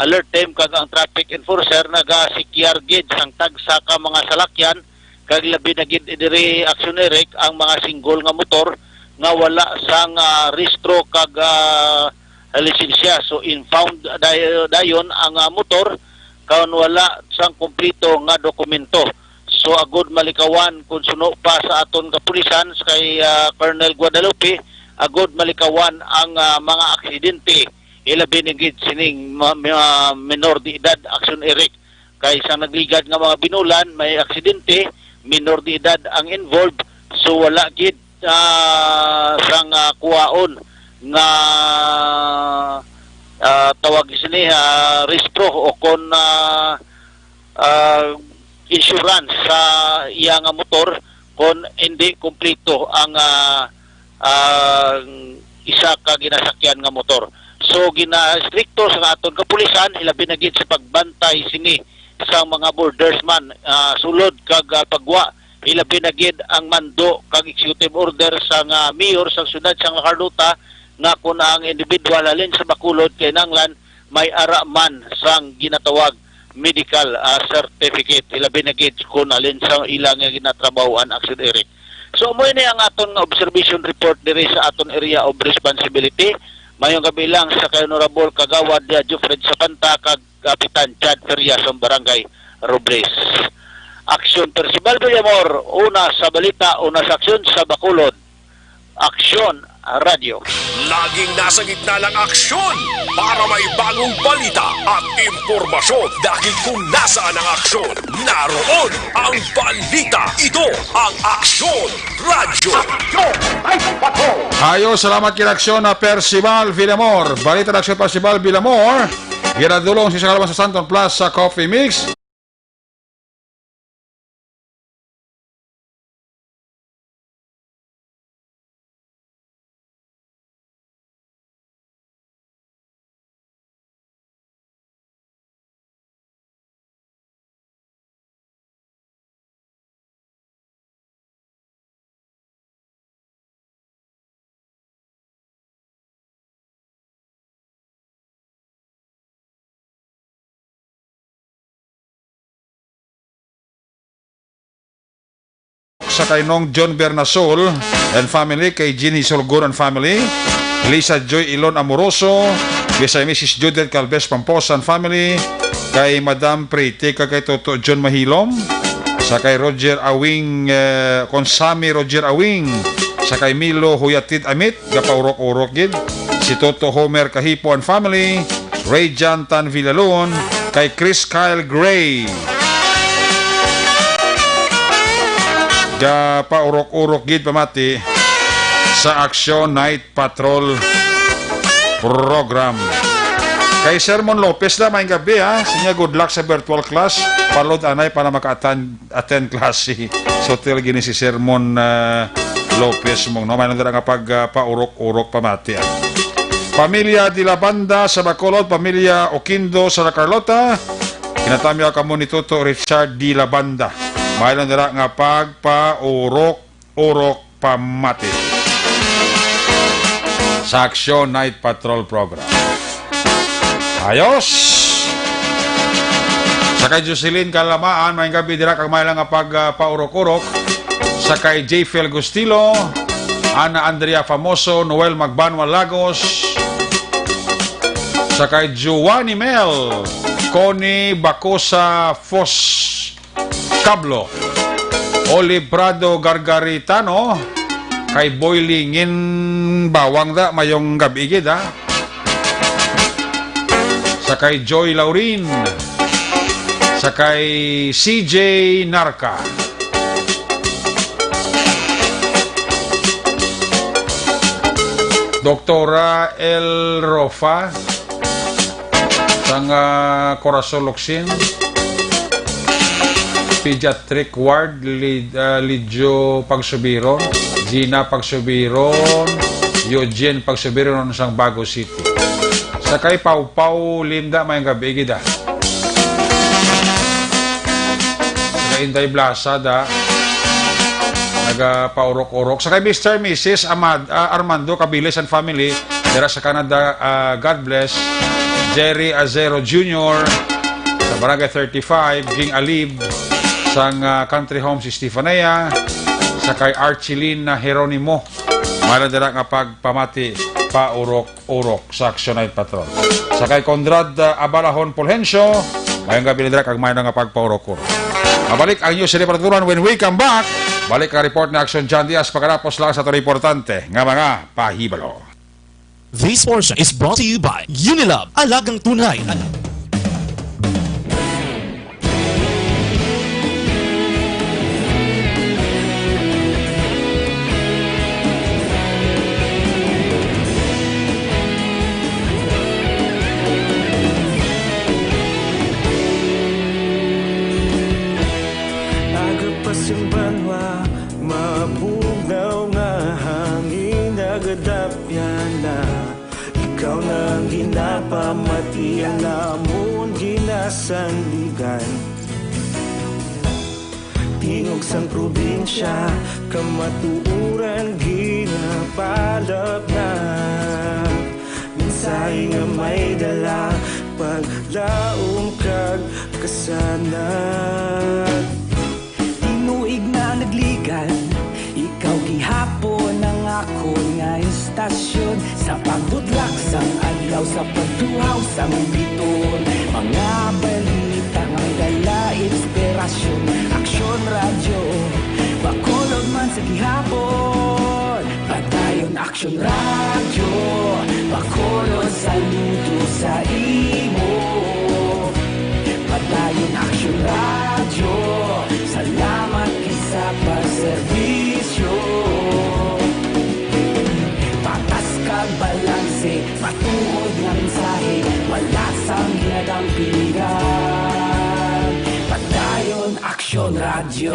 alert team kag ang traffic enforcer nagasikyar gid sang tagsa ka mga salakyan, kag labi na gid diri, Aksyon, Eric, ang mga single nga motor nga wala sang, ah, rehistro kag, ah, lisensya. So, impound day-, dayon ang, ah, motor kon wala sang kompleto nga dokumento. So, agud malikawan, kon suno pa sa aton kapulisan, kay, ah, Colonel Guadalupe, agud malikawan ang, ah, mga aksidente, ilabi na gid sining ma-, ma-, minor de edad, Aksyon, Eric. Kay sa nagligad nga mga binulan, may aksidente, minor de edad ang involved, so wala gid, ah, sang, ah, kuhaon nga, ah, tawag sini, ah, rehistro o kon, ah, ah, insurance sa iya nga motor kon hindi kompleto ang, ah, ang isa ka ginasakyan nga motor. So, gina-estrikto sa aton kapulisan, ilabi na gid sa pagbantay sini sa mga borders man, ah, sulod kag, ah, pagwa, ilabi na gid ang mando kag executive order sa nga mayor sa siyudad sang La Carlota nga kon ang individual halin sa Bacolod kinahanglan may ara man sang ginatawag medical, ah, certificate, ilabi na gid kung alin sa ila nga ginatrabahoan, Aksyon, Eric. So, amo ini ang aton nga observation report diri sa aton area of responsibility. Mayong gabi lang sa kay Honorable Kagawad, ah, Jufred Sapanta kag Kapitan Chad Ferias sa Barangay Robles. Aksyon, Percival Villamor, una sa balita, una sa aksyon sa Bacolod. Aksyon Radyo. Laging nasa gitna ng aksyon para may bagong balita at impormasyon. Dahil kung nasaan ang aksyon, naroon ang balita. Ito ang Aksyon Radyo. Aksyon! Ay, patrol! Ayo, salamat kay Aksyon na Percival Villamor. Balita na Aksyon Percival Villamor. Ginadulong sa Kalaban sa Santon Plaza Coffee Mix. Sa kay Nong John Bernasol and family, kay Jeannie Solgon and family, Lisa Joy Ilon Amoroso, kay Missus Judith Calves Pamposa and family, kay Madam Pretty, kag kay Toto John Mahilom, sa kay Roger Awing, eh, kon Sammy Roger Awing, sa kay Milo Huyatid Amit, gapaurok-urok gid, si Toto Homer Kahipo and family, Ray John Tan Villalon, kay Chris Kyle Gray. Gapaurok-urok gid pamati sa Aksyon Night Patrol Program. Kay Sermon Lopez na, maayong gabi, ha. Sinya, good luck sa virtual class. Palod anay para maka-attend, attend klase. So, til gini si Sermon, ah, Lopez mong, no? May nandara nga pag, ah, paurok-urok pamati, ah. Pamilya de la Banda sa Bacolod, pamilya Oquindo sa La Carlota. Kinatamya kamo ni Toto Richard de la Banda. May nandara nga pagpaurok-urok pamati sa Aksyon Night Patrol Program. Ayos! Sa Sa kay Jocelyn Kalamaan, may gabi dira kag may lang nga pag, ah, paurok-urok. Sa kay J Phil Gustilo, Ana Andrea Famoso, Noel Magbanwa Lagos. Sa kay Giovanni Mel, Connie Bacosa Fos Cablo, Olive Prado Gargaritano, kay Boy Lingin Bawang da, mayong gabi gid, ha. Sa kay Joy Laurin, sa kay C J Narca, Doktora El Rofa, sang, ah, Corazon Locsin, Pediatric Ward, Li-, ah, Lidjo Pagsubiron, Gina Pagsubiron, Eugene Pagsubiron sang Bago City. Sa kay Pawpaw Linda, may gabi gid, ah. Sa kay Inday Blasa, da. Nagapaurok-urok. Sa kay Mister Missus Amad-, ah, Armando Cabiles and family, dira sa Canada, ah, God bless. Jerry Azero Junior, sa Barangay thirty-five, Ging Alib, sang, ah, Country Home si Stefania, sa kay Archilina Jeronimo. May lang dira nga pagpamati, paurok-urok sa Action Night Patrol. Sa kay Conrad, ah, Abalahon Fulgencio, mayong gabi dira kag may nga pagpaurok-urok. Mabalik ang news sa Liberaturan when we come back. Balik ang report ni Action John Diaz pagkatapos lang sa tuloy importante nga mga pahibalo. This portion is brought to you by Unilab, alagang tunay. Aga pa sing banwa, mabugnaw nga hangin nagadapyan na. Ikaw na ang ginapamatian namon ginasandigan. Tingog sang probinsya, kamatuoran ginapalapnag. Mensahe nga may dala, paglaom kag kasanag. Tinuig na nagligan, ikaw gihapon ang akon nga istasyon. Sa pagbutlak sang adlaw, sa pagtuhaw sang bituon, mga balita nga may dala inspirasyon. Aksyon Radyo, Bacolod man sa gihapon. Padayon Aksyon Radyo, Bacolod, saludo sa imo. Padayon Aksyon Radyo, salamat gid sa pagserbisyo. Patas kag balanse, matuod nga mensahe, wala sang ginadampigan. Padayon Aksyon Radyo.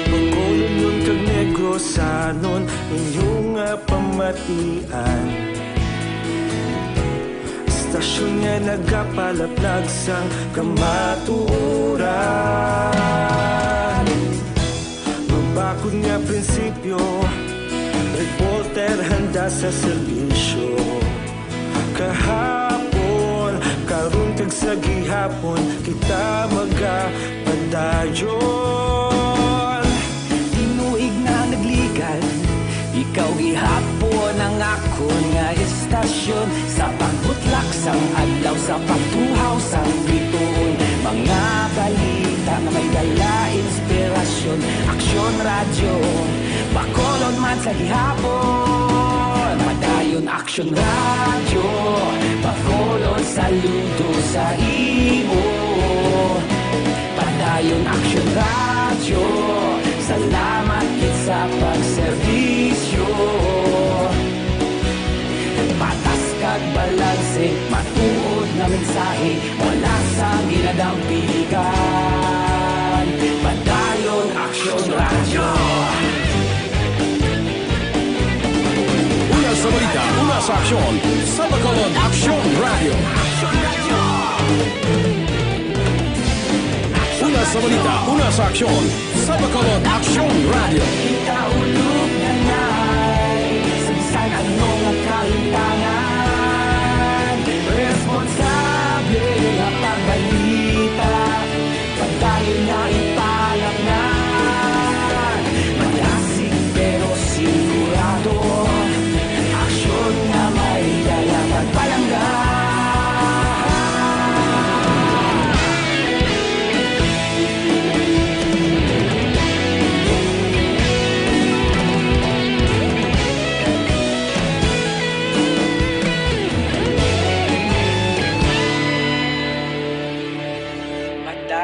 Bacolodnon kag Negrosanon, inyo nga pamatian. Istasyon nga nagapalapnag sang kamatuoran. Mabakod nga prinsipyo, reporter handa sa serbisyo. Kahapon, karon, kag sa gihapon, kita magapadayon. Tinuig na nagligan, ikaw gihapon ang akon nga istasyon. Sa pagbutlak sang adlaw, sa pagtuhaw sang bituon, mga balita nga may dala inspirasyon. Aksyon Radyo, Bacolod man sa gihapon. Padayon Aksyon Radyo, Bacolod, saludo sa imo. Padayon Aksyon Radyo, salamat gid sa pagserbisyo. Patas kag balanse, matuod nga mensahe, wala sang ginadampigan. Padayon Aksyon Radyo. Una sa balita, una sa aksyon, sa Bacolod Aksyon Radyo. Una sa balita, una sa aksyon, sa Bacolod Aksyon Radyo.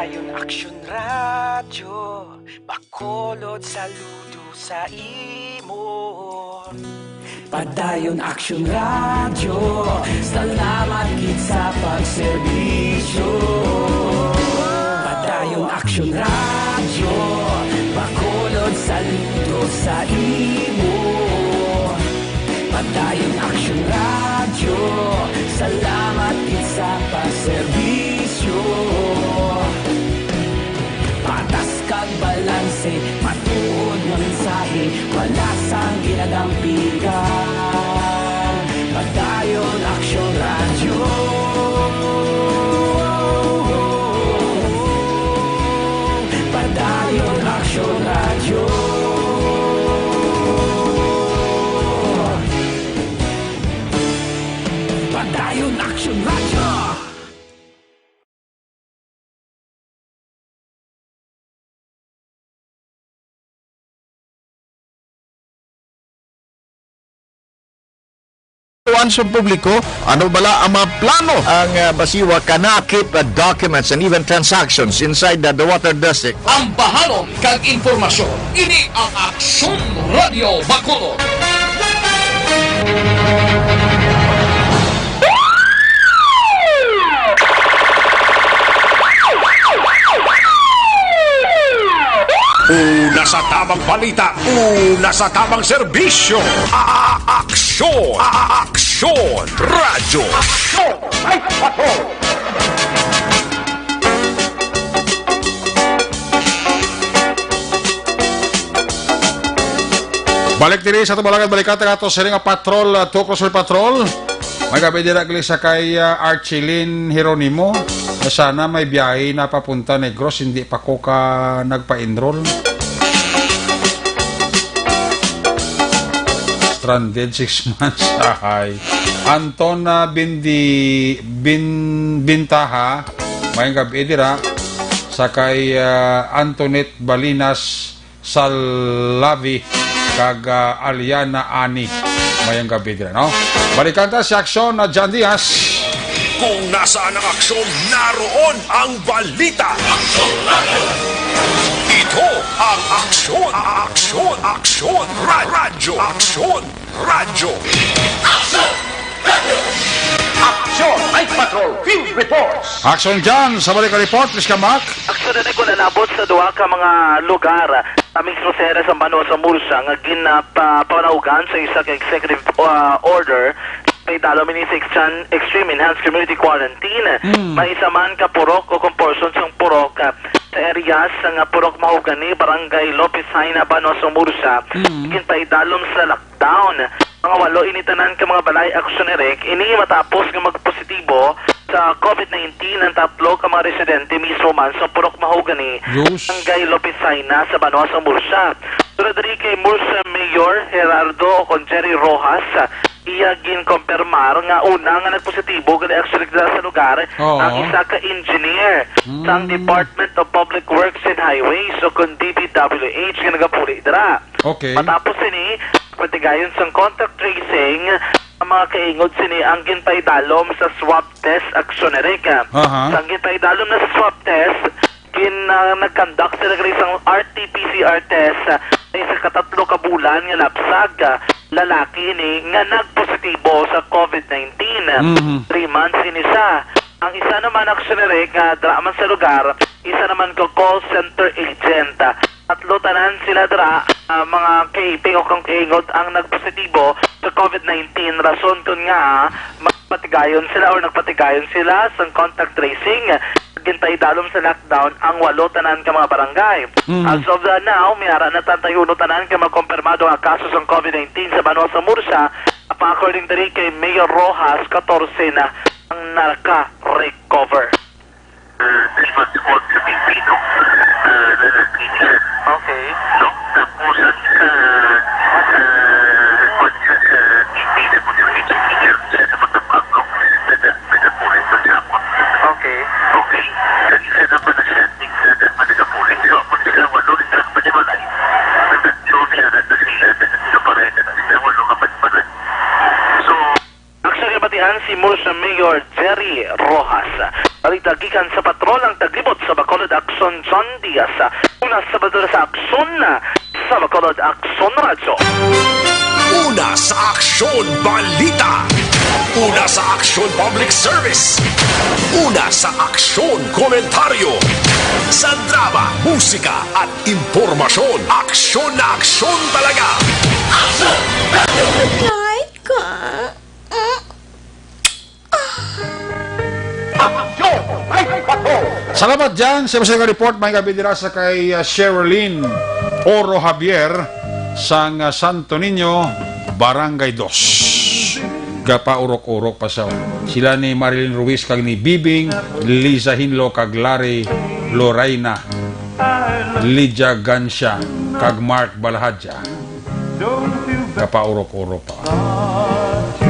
Padayon Aksyon Radyo, Bacolod, saludo sa imo. Padayon Aksyon Radyo, salamat gid sa pagserbisyo. Padayon Aksyon Radyo, Bacolod, saludo sa imo. Padayon Aksyon Radyo, salamat gid sa pagserbisyo. Patas kag balanse, matuod nga mensahe, wala sang ginadampigan. Padayon Aksyon Radyo. Padayon Aksyon Radyo. Padayon Aksyon Radyo. Tuan sa publiko, ano bala ang mga plano ang, ah, Basiwa kana keep, ah, documents and even transactions inside the, the water district? Ambahanon kag impormasyon, ini ang Aksyon Radio Bacolod. Una sa tamang balita, una sa tamang serbisyo. A-, a-, aksyon, a-, a-, aksyon, radyo. Aksyon, ay, patrol. Balik diri sa Tumalagan, balikan ta ato sini nga patrol, uh, Two Crossover Patrol. May gabi dira gali sa kay, uh, Archilin Jeronimo. Sana may biyahe na papunta Negros, hindi pa ko ka nagpa-enroll. Stranded six months. Ay. Anton, uh, Bindi-, Bin-, Bintaha, may gabi dira sa kay, uh, Antoinette Balinas, Salvi kag, ah, Aliana Ani. Mayang gabi dira, no? Balikan ta si Aksyon na John Diaz. Kung nasaan ang aksyon, naroon ang balita. Ito ang Aksyon, Aksyon, Aksyon, Ra-, Radyo Aksyon. Radyo. Aksyon! Radyo! Aksyon! Night Patrol Field Reports! Aksyon dyan sa balik report, Miss Kamak. Aksyon na nagkulanabot sa duha ka mga lugar sa mismo sa area sa Banwa sa Murcia nga ginapanaugan sa isa ka executive, uh, order. May dalom ini sa extran-, extreme enhanced community quarantine. Mm. May isa man ka purok o kung portion sang purok, uh, sa area sa nga Purok Mahogany, Barangay Lopez Jaena, Banwa sa Murcia, Mm. ginpaidalom sa lockdown. Mga walo ini tanan ka mga balay, Aksyon Eric, ini matapos nga magpositibo sa COVID nineteen ang tatlo ka mga residente mismo man sa Purok Mahogany, Yus. Barangay Lopez Jaena sa Banwa sa Murcia. Sura diri kay Murcia Mayor Gerardo o kon Jerry Rojas, iya ginkompirmar nga una nga nagpositibo gali actually dira sa lugar Oo. ang isa ka engineer sang Mm. Department of Public Works and Highways o kon D P W H nga nagapuli dira. Okay. Matapos sini, patigayon sang contact tracing ang mga kaingod sini ang ginpaidalom sa swab test, Aksyon Eric. Aha. Sang ginpaidalom na sa swab test, gin-, ah, nag-conduct sila gali sang R T P C R test, ah, sa isa ka tatlo ka bulan nga lapsag, ah, lalaki ini nga nagpositibo sa COVID nineteen. Mhm. Three months ini siya. Ang isa naman, Aksyon Eric, nga dira man sa lugar, isa naman ka call center agent. Tatlo tanan sila dira, ah, mga kaiping o kang kaingod ang nagpositibo sa COVID nineteen. Rason kun nga, ah, magpatigayon sila or nagpatigayon sila sa contact tracing. Ginpaidalom sa lockdown ang walo tanan ka mga barangay. Mm. As of the now, may ara na treinta y uno tanan ka mga kompirmado nga kaso sang COVID nineteen sa banwa sa Murcia. Pa according diri kay Mayor Rojas, katorse na ang naka-recover. Uh, three months old na baby, no? Uh, na, na, teenager. Okay. No? Tapos, uh, uh, kwan siya, uh, T P, tapos yung H P niya, siya sa matapang, no? Nag-, nag-, nag-, Okay. Okay. Sa isa na pala siya, tig-, nag-, nag-, nag-, so, ako na sila, walo rin sa panimalay. Nag-, nag-, sila, nag-, sila pa rin, nag-, sila, walo ka panimalay. So, Aksyon, nabatian si Murcia Mayor Jerry Rojas. Balita gikan Kan sa patrol ang taglibot sa Bacolod Aksyon, John Diaz. Una sa patrol sa Aksyon, sa Bacolod Aksyon Radyo. Una sa Aksyon Balita. Una sa Aksyon Public Service. Una sa Aksyon Komentaryo. Sa drama, musika at impormasyon, aksyon na aksyon talaga. Aksyon! Kahit ka. Salamat, Jan. Sa mga report, may gabi dira sa kay, uh, Sherilyn Oro Javier sang, uh, Santo Niño, Barangay Dos. Gapaurok-urok pa sa sila ni Marilyn Ruiz kag ni Bibing, Liza Hinlo kag Larry Lorayna, Lydia Gancia kag Mark Balahadja. Gapaurok-urok pa.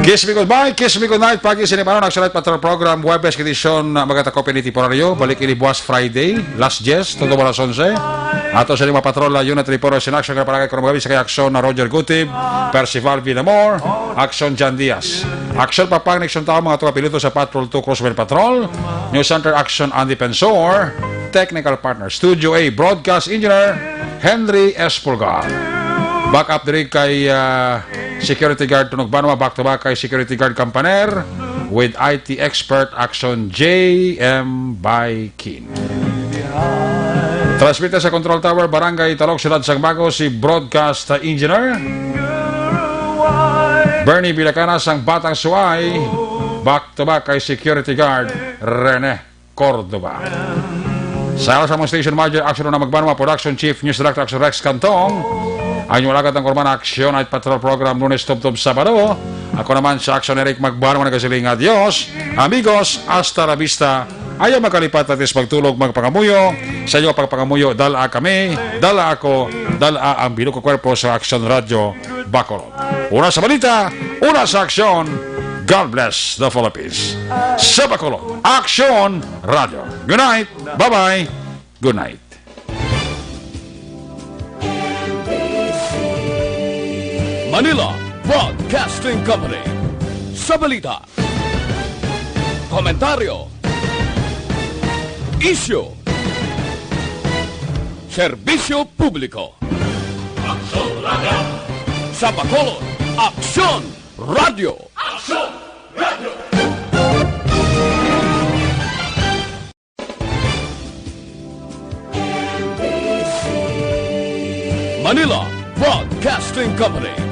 Kiss me goodbye, kiss me goodnight. Pagi sini panon, Aksyon Night Patrol Program, Huwebes, edisyon, uh, magatakop ini temporaryo. Balik ini buwas Friday, last yes, tuto alas onse. Ato sa lima patrol, uh, Unit Reporters in Action, nga palagay ko na magabi sa kay Aksyon na Roger Gutib, Percival Villamor, Aksyon Jan Diaz. Aksyon Papang, Nixon Tao, mga tuwa piloto sa Patrol two Crosswind Patrol. News Center Aksyon Andy Pensor, Technical Partner, Studio A, Broadcast Engineer, Henry Espulgar. Back up diri kay, ah, Security Guard Tunog Banwa, back to back kay Security Guard Campaner with I T expert Action J M Baikin. Transmite sa Control Tower, Barangay Talog, Siyudad sang Bago, si Broadcast Engineer Bernie Vilacana sang Batang Suay, back to back kay Security Guard Rene Cordova. Sa alas sa among station manager, Action na Magbanwa, Production Chief, News Director, Action Rex Cantong. Ang inyong alagad ang kurman, Action Night Patrol Program, Lunes tubtob Sabado. Ako naman sa Action Eric Magbanwa, nagasiling, "Adios, amigos, hasta la vista." Ayaw makalipat, atis magtulog, magpangamuyo. Sa inyo pagpangamuyo, dala kami, dala ako, dala ang Binuko Kwerpo sa Action Radio Bacolod. Una sa balita, una sa aksyon. God bless the Philippines. Sa Bacolod, Action Radio. Good night. Bye-bye. Good night. Manila Broadcasting Company. Sa balita, komentaryo, isyu, serbisyo publiko. Aksyon Radio. Sa Bacolod, Aksyon Radio. Aksyon Radio. Manila Broadcasting Company.